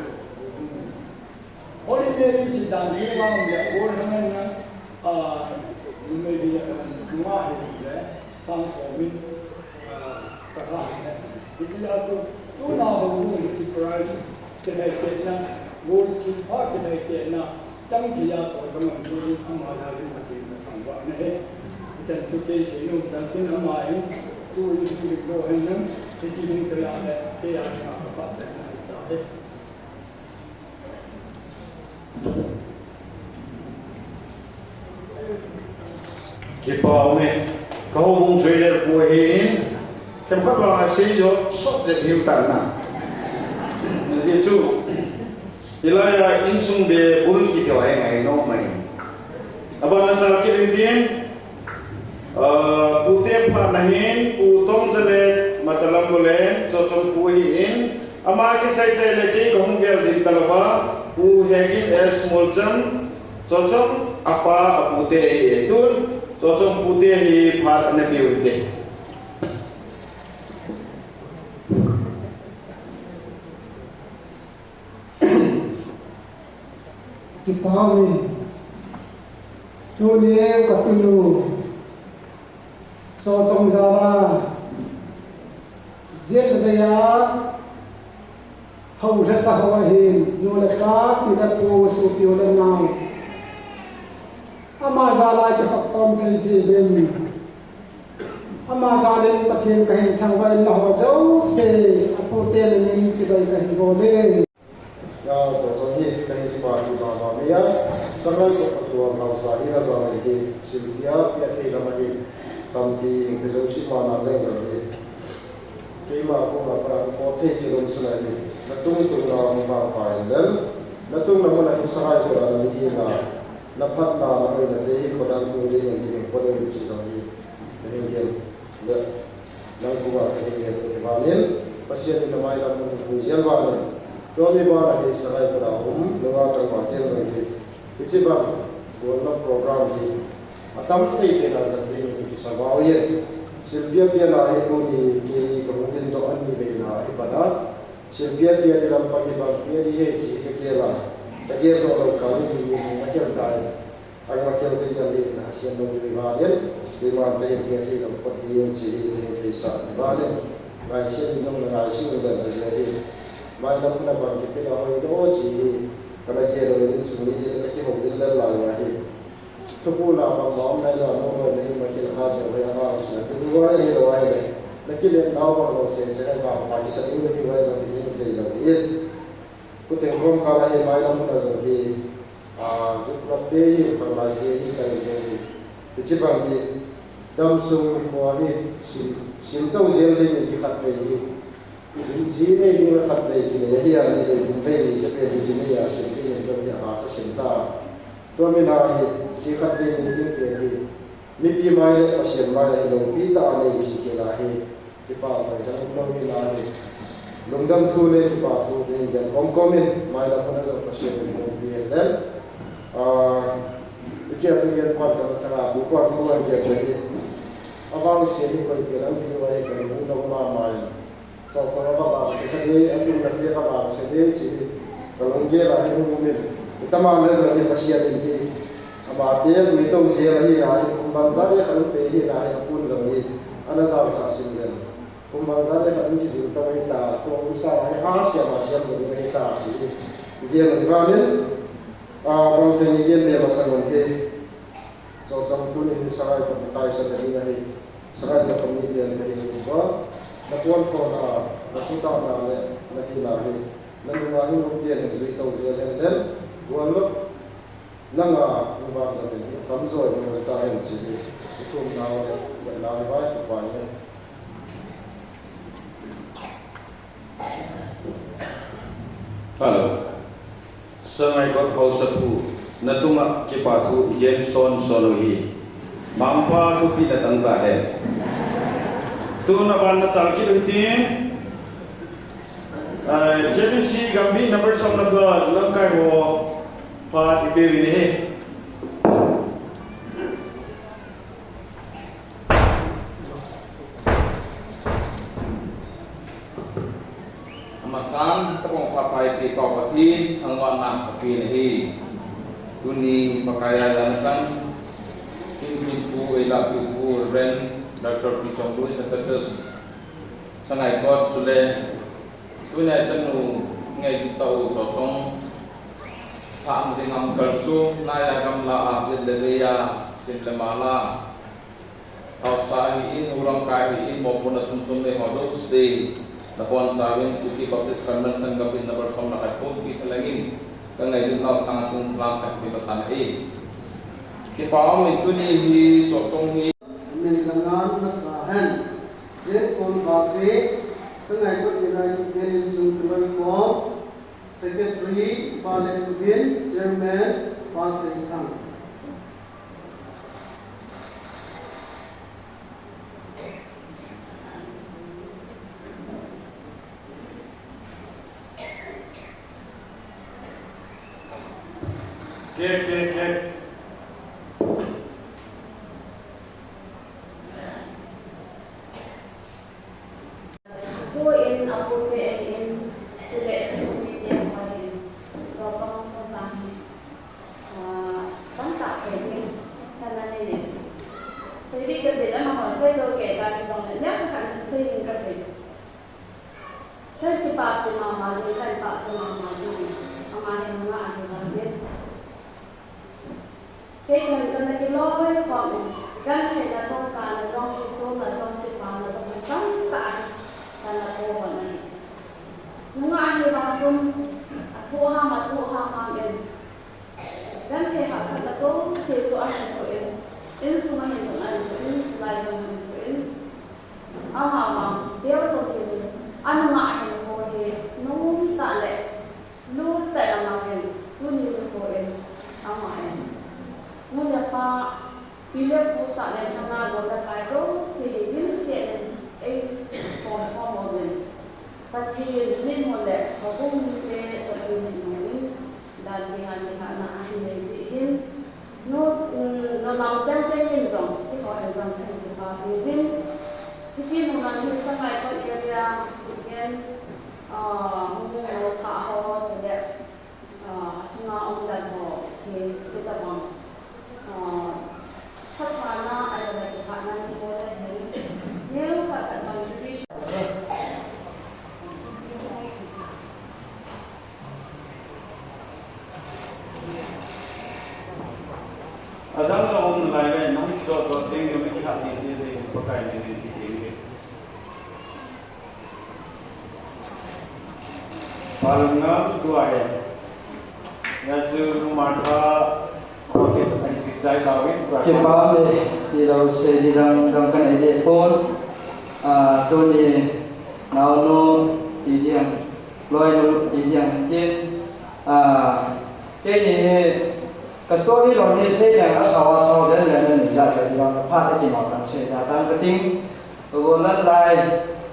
Holy Mary si dan hi vang le, Holy Mary na, ah, numei hi, ah, nunga hi le, sang som in, ah, ka ba hi le. Hiti a tu, tuna houbung hi Christ, Kinai tena, gold thil pha kinai tena, chang thei a tol ka man tu ni ama la rin ma tin ka thang va na he. Chan tu kei sei nu dang kin ama in, tu in tu rin lo hen nan, ti ti hung te ya le, te ya le ma ka pa te na ta he. Kipa ume, ka houbung treasurer pu ahin, themkhat vang a sei jo, sot le hiu tan na. Najeh chu, hilai a insung be bul kiti ho hi ngai nom mai. Aban a chal kit in tin, ah, pute phat na hin, Pu Tongzale Matalam Bulen, Chochong pu ahin, ama kisai chai le kei ka hung gel ding talouva, Pu Hegin S Molcham, Chochong apa apute ahi e tun, Chochong pute hi phat ana peu hite. Kipa umin. Tuni ka tunu. Chochong jal a, jil vei a, hou lhasa ho ahin, nu le pa, pi le pu, sopi u le nao. Ama jal a kikhop khom thei jeh uvin. Ama jal in Pathen kahin thangvah in, naho jouse, apute namin chibai kahin bol e. Ya, Chochong hi, kahin kipa thu mama mai a. Sangai ko patuam haosa hi na jal in hi, silpia pia thei lam ahi, tampi, mi jouse ma na leng jong hi. Keima ko ma pa ko thei kilom suna hi. Na tung tung na ma pa in lel. Na tung na mun a hi sangai ko na ni hi na. Na phat na na hoi na te hi ko dan tu de ni hi ko de chi jong hi. Ni hi. Le, nang kuma ka hi nge tu hi vangin, Pasian in na mailam mun hi pui jeng vangin. Tua mi vang a hi sangai kura um, nunga kan vang tiang zong hi. Hichi vang, gualna program hi. A tam thei te na zan ding hi kisa vau yen. Silpia pia na hi tu ni ki ka hung din to an ni ve na hi pa na. Silpia pia ni lam pa ni bang pia ni he chi ka ke la. Ka ke to lo ka ni ni ni ma ke tai. Ang ma ke te ya ni na sian lo ni vangin. Ni ma te ni te lo pa ti yen chi ni te sa ni vangin. Ngai sian ni zong na ngai sian lo na ya ni. Mai lam na bang ki pe na hoi lo chi ni. Ka na ke lo ni sung ni ni ka ki ho ni la la ya ni. Thupu la bang bang nai la no no ni ma ke kha se ya ba sian. Ni wa ni lo ai ni. Na ki le na bang lo se se ba pa ki sa ni ni wa sa ni ni te lo ni. Kuteng khom kal a hi mailam mun a zong hi, a, zuk lam te hi, khanglai te hi, ka ring te hi. Hichi bang hi, dam sung khua hi, sim, sim to zel ding in hi khat vei hi. Zi, zi nei ding le khat vei ki nei hi a, ni vei thum vei ni te pen hi zi nei a sim ding in zong hi a hasa sim ta. Tua mi na hi, zi khat vei ni ding pen hi. Mipi mai le Pasian mai a hi lo pi ta a nei chi ki la hi. Kipa mai dang um lo hi la hi. Lungdam thu le kipa thu te in gen kom kom in, mai lam mun a zong Pasian in hong pi hen den. Ah, i chia thu gen pan kan sa la, bu pan thu an gen le hi. A vang sia ni koi pe lam hi wa hi kan lungdam ma mai. Song song a va vang sia ka dei, a tum na te ka vang sia dei chi hi. Ka lung gel a hi hong um in. I ta ma le zong hi Pasian in hi. Ama te lui to sia la hi la hi, kum bang za le ka lung pe hi la hi, a pun zong hi. Ana zau sa sim den. Kum bang za le khat in kijil ta mai ta, tua kum sa mai a siam a siam zo mai ta si. Gen a ni vanin, a, bang te ni gen le masang on he. Zo chang tu ni hin sangai ko tai sa ta ni na he. Sangai ko ni gen ta he ni ko. Na kuan ko na, na tu ta na le, na ki na he. Na ni na hin ko gen zui to zel hen den. Guan lo. Nanga, nang vang zat in, tamzaw in, nang ta hen chi hi, i thum nau le, nang nau le vai, ka pai le. Hello. Sangai Got House Pu, na tunga kipa thu i gen son son u hi. Mangpa thupi na tang ta hen. Tu na ban na chal kit u hitin. Ai, J B C Gambih number som na ka lamkai ho. Phat i pe u ahi. Masan, kapong phaphai pi Pau Pathen, thangvahna kapeh ahi. Tuni Pakai a jan chang, King King Pu, Eila Pi Pu, Reverend Doctor Pi Chongloi, Secretary, Sangaikot, chule, tuni a chanu ngai tau Chochong, Pha Am Ding Am Kalsu, Naya Gamla, Ajit Leveya, Sim le Mala, Haosa ahin, Hulam Kai ahin, mopo na chom chom le ho jouse, nabonchauvin, Kuki Baptist Convention Gapin number som na khat pon ki thalengin, kangailutnau sanga tun salam khat kipa san ahi. Kipa um in tuni hi, Chochong hi. Nei langa nasa hen. Jen kon ba pe, Sangaikot Eila Pi Pu insung tuan ko, Secretary, Pa Letbin, Chairman, Pa Seithang. Check, check, check. Zu in a pu te in, chule insung mite ho in, Chochong chungchang hi, ah, tamtah sei ding kana nei in. Sei ding kati le amaho sei jou kei ta jongle, neocha khat sei ding kati. Kan kipa pi mama jing, kan pachat mama jing. Ama hi nungah ahi vangin. Kei tah in kana kiloi khom in, gentheina jong kana jong, kisona jong, kipana jong, tamtah in kana pohon ahi. Nungah ahi vang chun, athoh ham, athoh ham ham in. Genthei hahsatna jouse chu ahin thoh in, insung ahin jong ahin thoh in, lai jong ahin thoh in. Ama vang, deu to hi, anungah ahin ho hi, nomtah le, Lungtah in ama hin, tuni nikho in, ama hin. Nu le pa, pi le pu sah le lhanga gol le kai jouse hi, dimset in, eikhom khom uvin. Pathen mitmu le, houbung mite, Pathen mitmu in, dan dinga kilhahna ahin nei jeh hin. Nu, mm, nu lam cheng cheng in jong, keiho in jong kahin kipa tauvin. Hiche nu lam hi Sangaikot area, Phugen, ah, Mungmung ho, Thah ho, chule, ah, asunga um dan ho, hi, hitobang, ah, sathana, ahilou le kiphahna neiho le hin. Neo khat khat bang hi. Adang la um lai lai, nang kiso so theng yo, mi kisa theng theng theng, Pakai min in kiteng ke. Palngam tua he. Ya chu Martha, okay, sa ai sai la wi tua. Kipa me, ilou sei di dang, dang kan ei de pon. Ah, tuni, naonu, ti diang, loinu, ti diang, tin. Ah, keini hi, ka story lou hi sei leng asao asao den leng ni ja ja di lou, phat a kinop kan sei ja tang kating. Ka gon nan lai,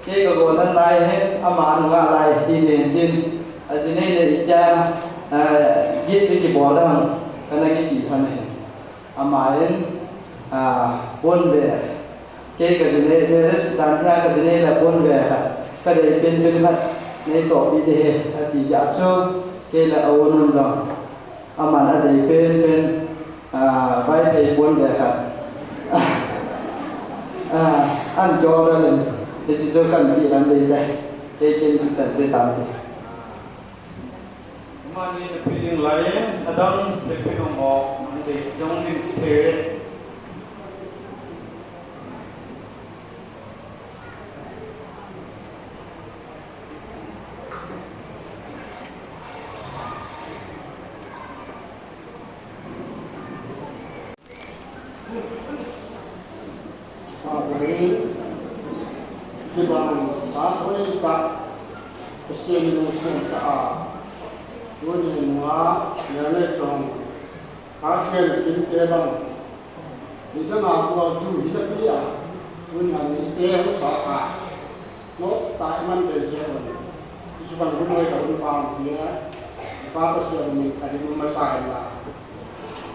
kei ka gon nan lai hin, ama nungah lai, ti nen tin. Ajinei le itia, eh, git ti kibol dang, kana kiti khan ahi. Ama in, ah, pon ve. Kei ka jinei, marriage dan hia ka jinei la pon ve khat. Ka dei pen pen khat nei chohpi ding ahi, ati jeh chun, kei la a u nun jong. Aman adei pen pen, ah, Vaiphei pon ve khat. Ah, an jo da len, hiche chu kan pi lam dei te. Kei ken chu chan che tam te. Mani na pi ding lai, adang te pi nong mo, nang dei jong ding te. Amen. Kibang, amen, ta. Pathen lungset sa a. Tuni nunga, ya le chong. Pathen kin te bang. Nidang a kua chu hi na pi a, tun nang ni te hu sa ka. No, ta man te je ron. Chu bang hu noi ka un pang pi a. Pa Pathen min ka ding ma sa la.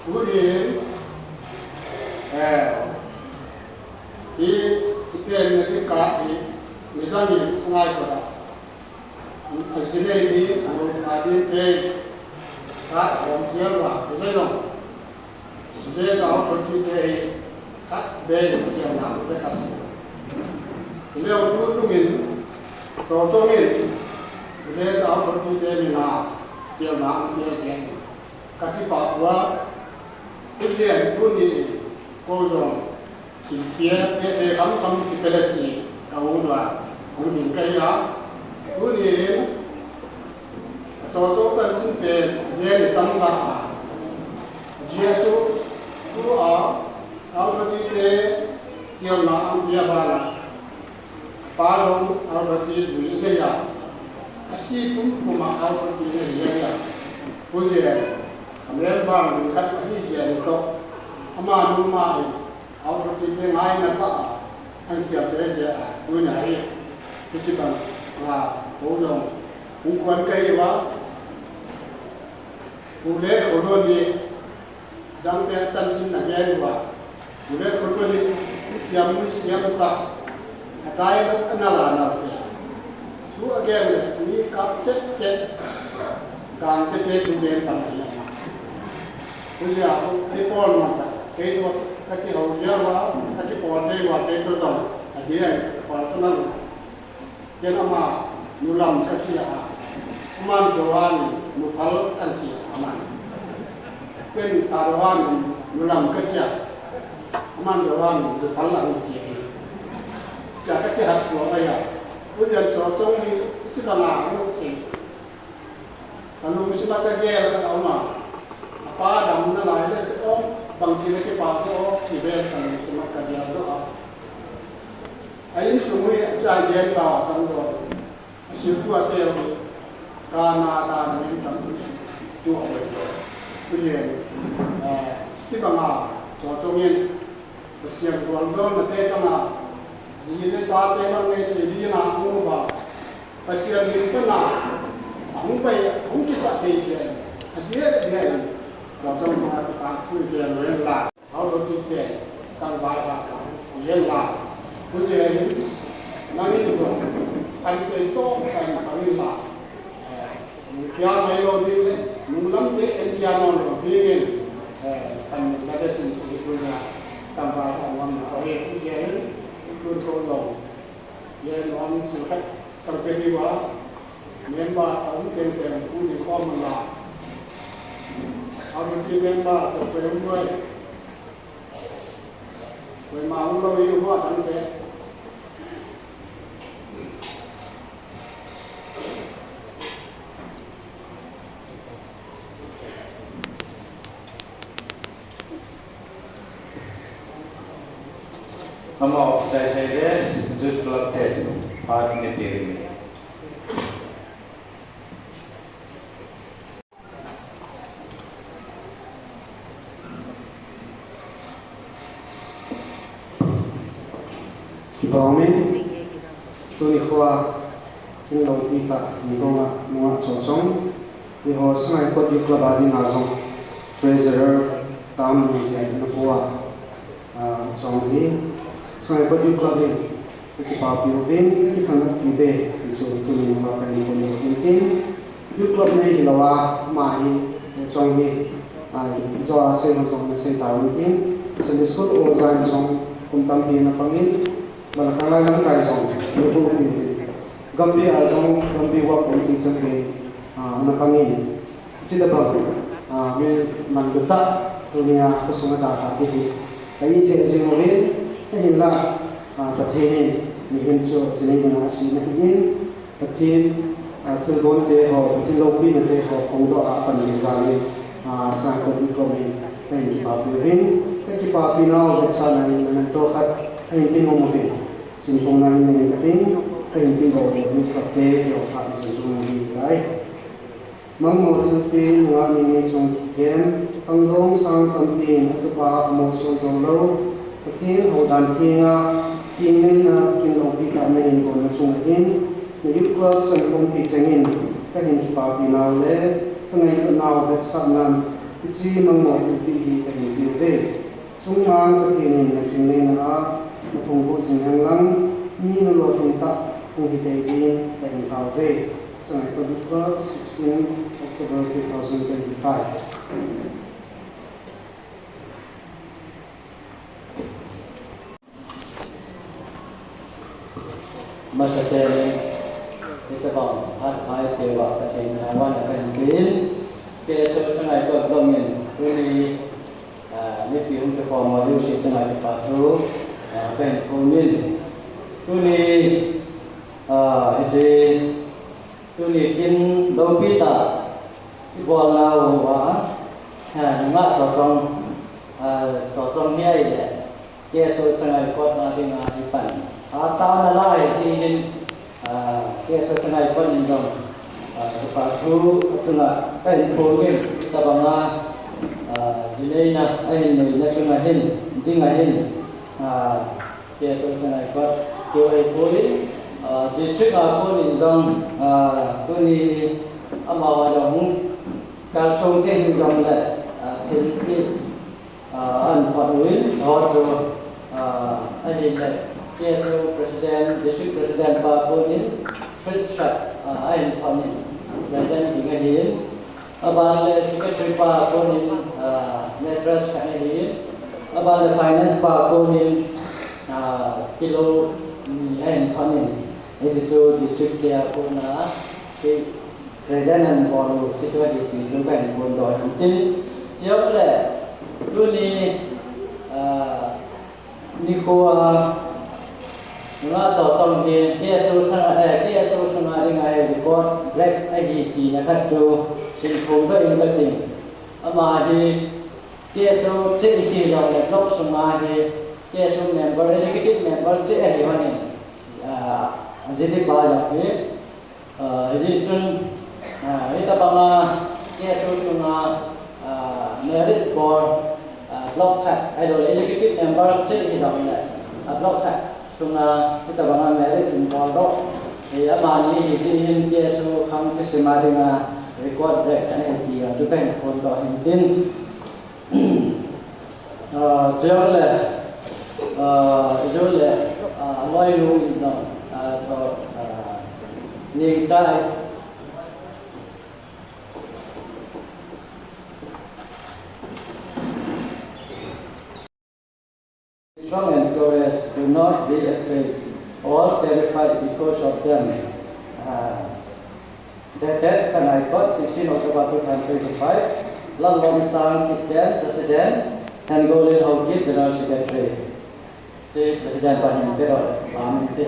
Tuni, eh, hi, ti ken na ti ka hi, nidang ni ngai ko da. Ajinei ni, anu adi te, ka om jia wa, ile long. Ile ka om choti te, ka be jia na, ile ka. Ile om tu tu min, to to min. Ile ka om choti te min na, jia na, jia jia. Ka ti pa wa, ile tu ni, ko jong. Thilpia, te te kam kam ti pela ti, ka u lua, u ding ka hi a. Tuni, a cho cho tan chin pen, je ni tam ka a. Je tu, tu a, au ka ti te, kiam na ang pia ba la. Pa long, au ka ti lui le ya. A si kum kum a au ka ti le ya ya. Ku je, a mem bang ni kat a hi je ni to. Ama nu ma hi. Au ka ti te ngai na ka a, an sia te je a, tu na hi, tu ti bang, a, ko long, hung kuan ka hi wa, ku le ko lo ni, dang te tan sin na ge wa, ku le ko lo ni, siam ni siam ta, a tai na na la na te. Chu again, ni ka chet chet, kang te te chu gen pang ai ma. Chu ya, te pol ma ta. Ke to, ta ki ho ya wa, ta ki pol te wa, ke to tong. A dia, pol to na. Ke na ma, nu lam ka sia. Man do wa ni, nu pal kan sia, man. Ken ta do wa ni, nu lam ka sia. Man do wa ni, nu pal ang sia. Cha ka ki hat ko ya. Ku yan so tong ni, ti ba ma, nu ti. Ka lungsim a ka gel ka um a. A pa damna lai le che o, bang ti le kipa ko o, ti ve ka lungsim a ka gel doh a. A insung hi a cha gel ka tam doh. A sil tu a te o, ka na ka na min tam tu a ve doh. Tu yen, eh, ti bang a, cho cho ngin. Pasian gualzawlna te tanga, zi le tate bang nei thei ding a hung uva, Pasian min pana, a hung pai, a hung kisah thei kei, a dia dia in, gualzawlna te pa thui kei lo en la, hau lo ti kei, tang vai ha ka, yen la, ku zi hin, nang in lo, an kei to, kan pangin la, eh, Kia mai lo ding le, nung lam te en kia non lo ding in, eh, kan la de chin chin tu na, kan ba kan lam na, eh, tu je hin, tu to lo. Ye non su khat, kan pe ni wa, member a um teng teng, ku ni ko man la. A ru ti member, to pe um wai. Wai ma um lo yu wa tan pe. Amaho kisai sai le Youth Club te phat ni pe ni. Kipa umin, tuni khoa, kin longpi kha, ni gonga, nunga chong chong, ni ho Sangaikot Youth Club a dinga jong, treasurer, tam ni jen, na pua, a, chong hi, Sangaikot Youth Club hi, Ka kipapi uvin, ka kithangvah pi uve, ti chu tuni a ka hin bol u hin tin. Youth club nei hilou a, ama hi, chong hi, a, jo a sei hon jong na sei tauvin tin. Sunday school oja in jong kum tampi na pangin, Malakhang lai lamkai jong, na bu pi uvin. Gampi a jong, gampi wa kum pi chang hi, a, na pangin. Chule bang, a, mi manlu tah, tunia khosung a dalha ti hi. Ka it lheh jing uvin, ahinla, a, Pathen in, mihem chu chinei ding a asem ahin, Pathen, a, thilgon te ho, Pathen loupina te ho, hongdoh a pan ding jal in, a, Sangaikot Youth Club in, ka hin kipapi uvin, ka kipapi nau vetsahna in, memento khat, ka hin tin um uvin, sinpomna in nei ka tin, ka hin tin um uvin, ka te, te ho khat, jun jun uvin, kai. Mangmo thilpeh nungah ni ni chung kigen, khangdong sang tampi in atupa amoso jou lou, Pathen houdan thenga, thengnenna, kin loupi tah na hin gon na chunga hin, na youth club chankhompi chengin, ka hin kipapi nau le, ka ngailutnau vetsahnan, hiche mangmo thilpeh hi ka hin pe uve. Chungmang Pathen in na thengnenna a, na phungvuh jing hen lang, mi nalolhing tah hung hi tei ding, ka hin thouve. Twelve, sixteen October two thousand twenty-five. Masateni, hitabang phat pha eipeuva Pathen thangvahna kahin pein, K S O Sangaikot Block in tuni, ah, mipi hung kikhom ho jouse chunga kipa thu, ah, kahin phong in. Tuni, ah, hiche Tuni kin loupi tah ibolnau a, ah, nungah chochong, ah, chochong hi ahile, K S O Sangaikot a dinga ipan. Atahna lai jeh hin, ah, K S O Sangaikot in jong, ah, kipa thu achunga kahin phong in, hitabanga, ah, jineina ahin neina chunga hin, dinga hin, ah, K S O Sangaikot keu ahipoi, ah, district a konin jong, ah, tuni amaho jong hung kalsong thei hijongle, ah, thilpeh, ah, ahin phot uvin, ho chu, ah, ahile K S O President, District President pa konin fridge khat, ah, ahin phot in, President ding ahin. Aban le secretary pa konin, ah, mattress khat ahin. Aban le finance pa konin, ah, pillow ni ahin phot in. Hiche chu district te a kona kei president ahin bol u, hiche chu ahi ti chu kahin phondoh in tin. Chule tuni, ah, Nikho a, nungah chochong hi K S O sanga, eh, K S O sanga dinga hi record break ahi tina khat chu hin phongdoh in kating. Ama hi K S O cheh hiti jongle block sunga hi K S O member, executive member cheh ahi lhonin, ah, ajili pa jong hi. Ah, hijeh chun, ah, hitabanga K S O chunga, ah, marriage bol, ah, block khat, ahilouleh executive member cheh hijongle, ah, block khat sunga hitabanga marriage in boldoh. Hi amani hijeh hin K S O khang kisima dinga record break khat ahi ti jong chu kahin phondoh in tin. Ah, chule, ah, chule, ah, loinu in jong, ah, cho, ah, Ningchai. Strong and courage, do not be afraid or terrified because of them. Ah, Dated Sangaikot, sixteen October two thousand twenty-five, Lalromsang Kipgen, President, Hengolen Haokip, General Secretary. Hiche President pa hin pe lou, pa min pe.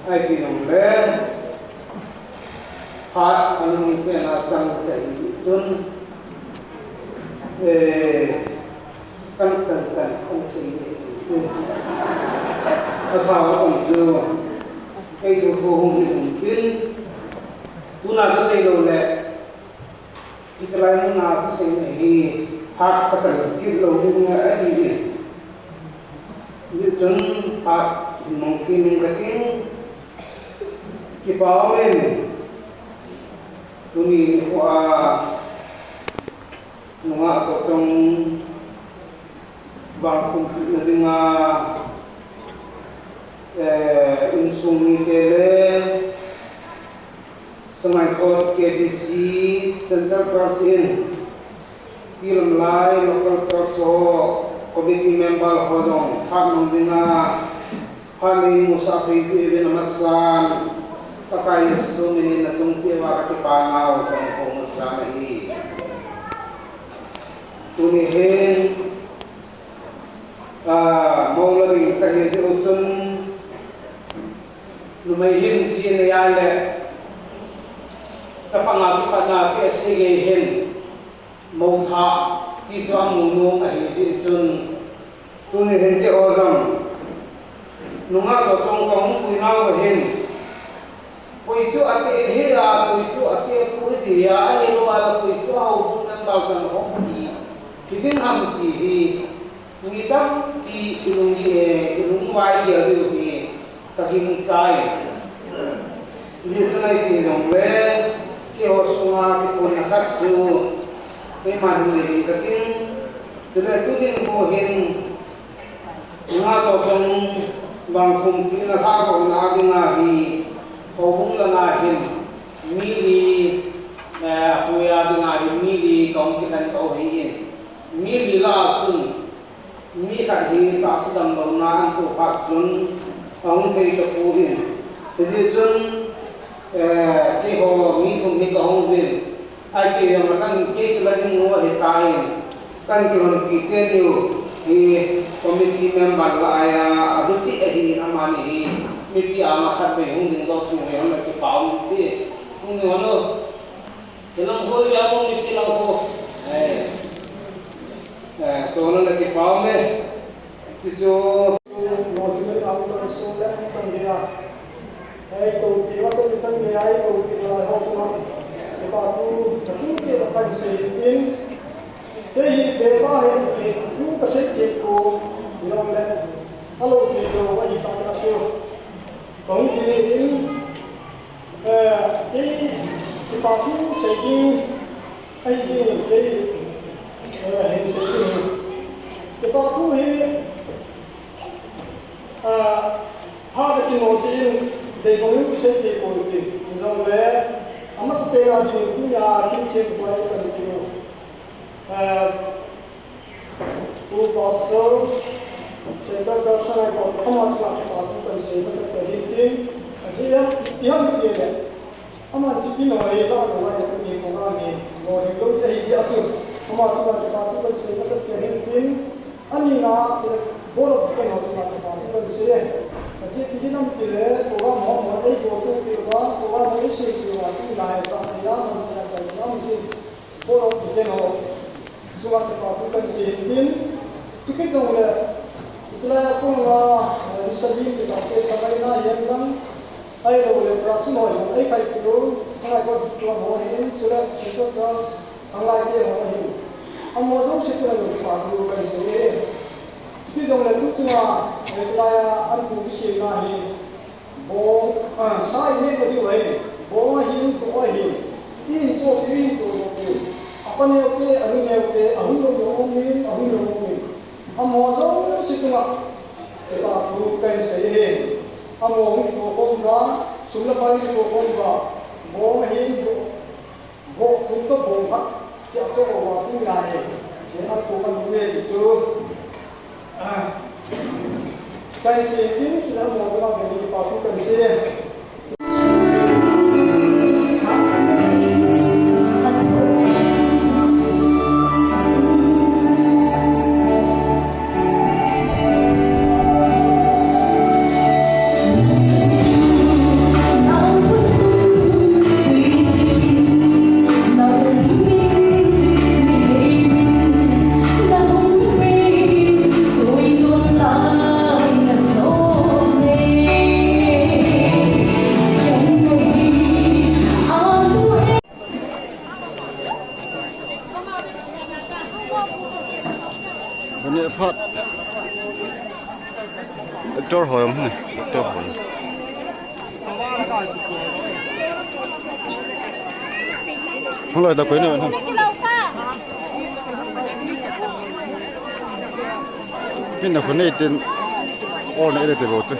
Ahi ti nom le, phat anung pen a chang te chun, eh, kan kan kan kan sei ni. Asa a um chu, ei thu thu hung hi um pin, tuna ka sei lou le, Hiche lai muna thuseina hi phat kachal kit lou ding ahi in. Hijeh chun phat hin mong kit ning kating, kipa um in, tuni nikho a nungah chochong vang thum pehna dinga, eh, insung mite le, Sangaikot K B C Central Church in, Tilamlai Local Church ho Committee Member ho jong phat mang dinga, phat nei musah thei jeh uvin amasan, Pakai Jesu minin nachung cheh uva kakipa nau kahin phong masa nahi. Tuni hin, ah, mou la ding kahi jeh u chun, numei hin ji nei a le, chapang a kipatna P S A gei hin, mou thah ti chu amu nom ahi jeh chun, tuni hin keiho jong, nungah chochong kahung pui nau hin, koi chu ateh hi a, koi chu ateh poi Tia ahilou a la koi chu a houbung member sang hom ti, ti ding ham ti hi, mi tampi i lung, eh, i lungvai gel diu hi ka gingcha e. Hijeh chun ipi hijongle, keiho sunga kipuna khat chu, keima hin nei ding kating, chule tu ding ho hin, Nga toh chun vangkhum pina lhadohna dinga hi, houbung langa hin mi li, eh, apuia dinga hin mi li kahung kilhen kau hi in. Mi li lah a chun, mi khat hi tahsa damlouna anto phat chun, ahung thei tapoi. Hijeh chun, eh, keiho mi thum hi kahung uvin. Ipi jong la kan kei chu la ding u ahitai. Kan kihonpi teni u hi committee member lah a, aduchih ahi in amani hi. Mipi a masat bei hung dingdoh thei u hon la kipa um ti. Hung ding hon u. Kilang ho ya mo mipi lang ho. Eh. Eh, to hon la kipa um e. Ti chu. Mo hi la ka so le chang dia. Ei, topi, a topi chan gei a, ei, topi, a, ho chu ma. Kipa thu, ka thu che, ka kan sei in. Kei hi, beba hi, ei, thu ka sei che ko, i long le. A lo che ko, a hi pa ka chu. Kong hi ni in. Eh, kei, kipa thu sei in. A hi ni kei, eh, hin sei in. Kipa thu hi, Ah, ha ka kino tin, dei bang in kisei thei poi tin. Hijongle, amasa pen a ding in tunia kin thei poi ka ti u. Ah, u pastor, Central Church Sagaing Vaiphei, ama chunga kipa thu kan sei masa ka hin tin. Ajeh a, i ham ti le. Aman chu kino hi la lo lai tu ni program hi. Lo hi lo te hi ja su. Ama chu la kipa thu kan sei masa ka hin tin. Ani na chu board of deacon ho chu la kipa thu kan sei. Ajeh ti hi nam ti le program ho mo ei ko tu ti ba program ho ei sei ti ba chu la hi ta ya man ta cha ya man ji. Board of deacon ho. Chunga kipa thu kan sei tin, chukit jongle, chulai a kong a, eh, Mister Lim ti ta te Sagaing na yen lang, ahilou le pra chu noi, ei khai pi lo, Sagaing ko chu ho hin, chule Central Church, Khanglai te ho hin. Amaho jouse chunga kipa thu kan sei e. Chukit jongle tu chunga, eh, chulai a an pu kisem na hi. Bong, ah, sa i neh diu ahi. Bong ahin, to ahin. I hin cho diu, i hin to diu. Apa neo te, anu neo te, ahung lou um in, ahung lou um in. Amaho jouse chunga kipa thu kan sei e. Amaho hung kitoh khom uva, sum le pai hung kitoh khom uva. Bong ahin, bong Bong thum toh bong khat, chia cho uva tu ngai. Chia a tu kan tu ngai chu. Ah. Kan sei tin chu la mo ma kan ni pa tu kan sei. Ani phat. Actor ho jong hi, actor ho. Hung lai da koi na hung. Min na khun nei tin. Or nei le te bo te.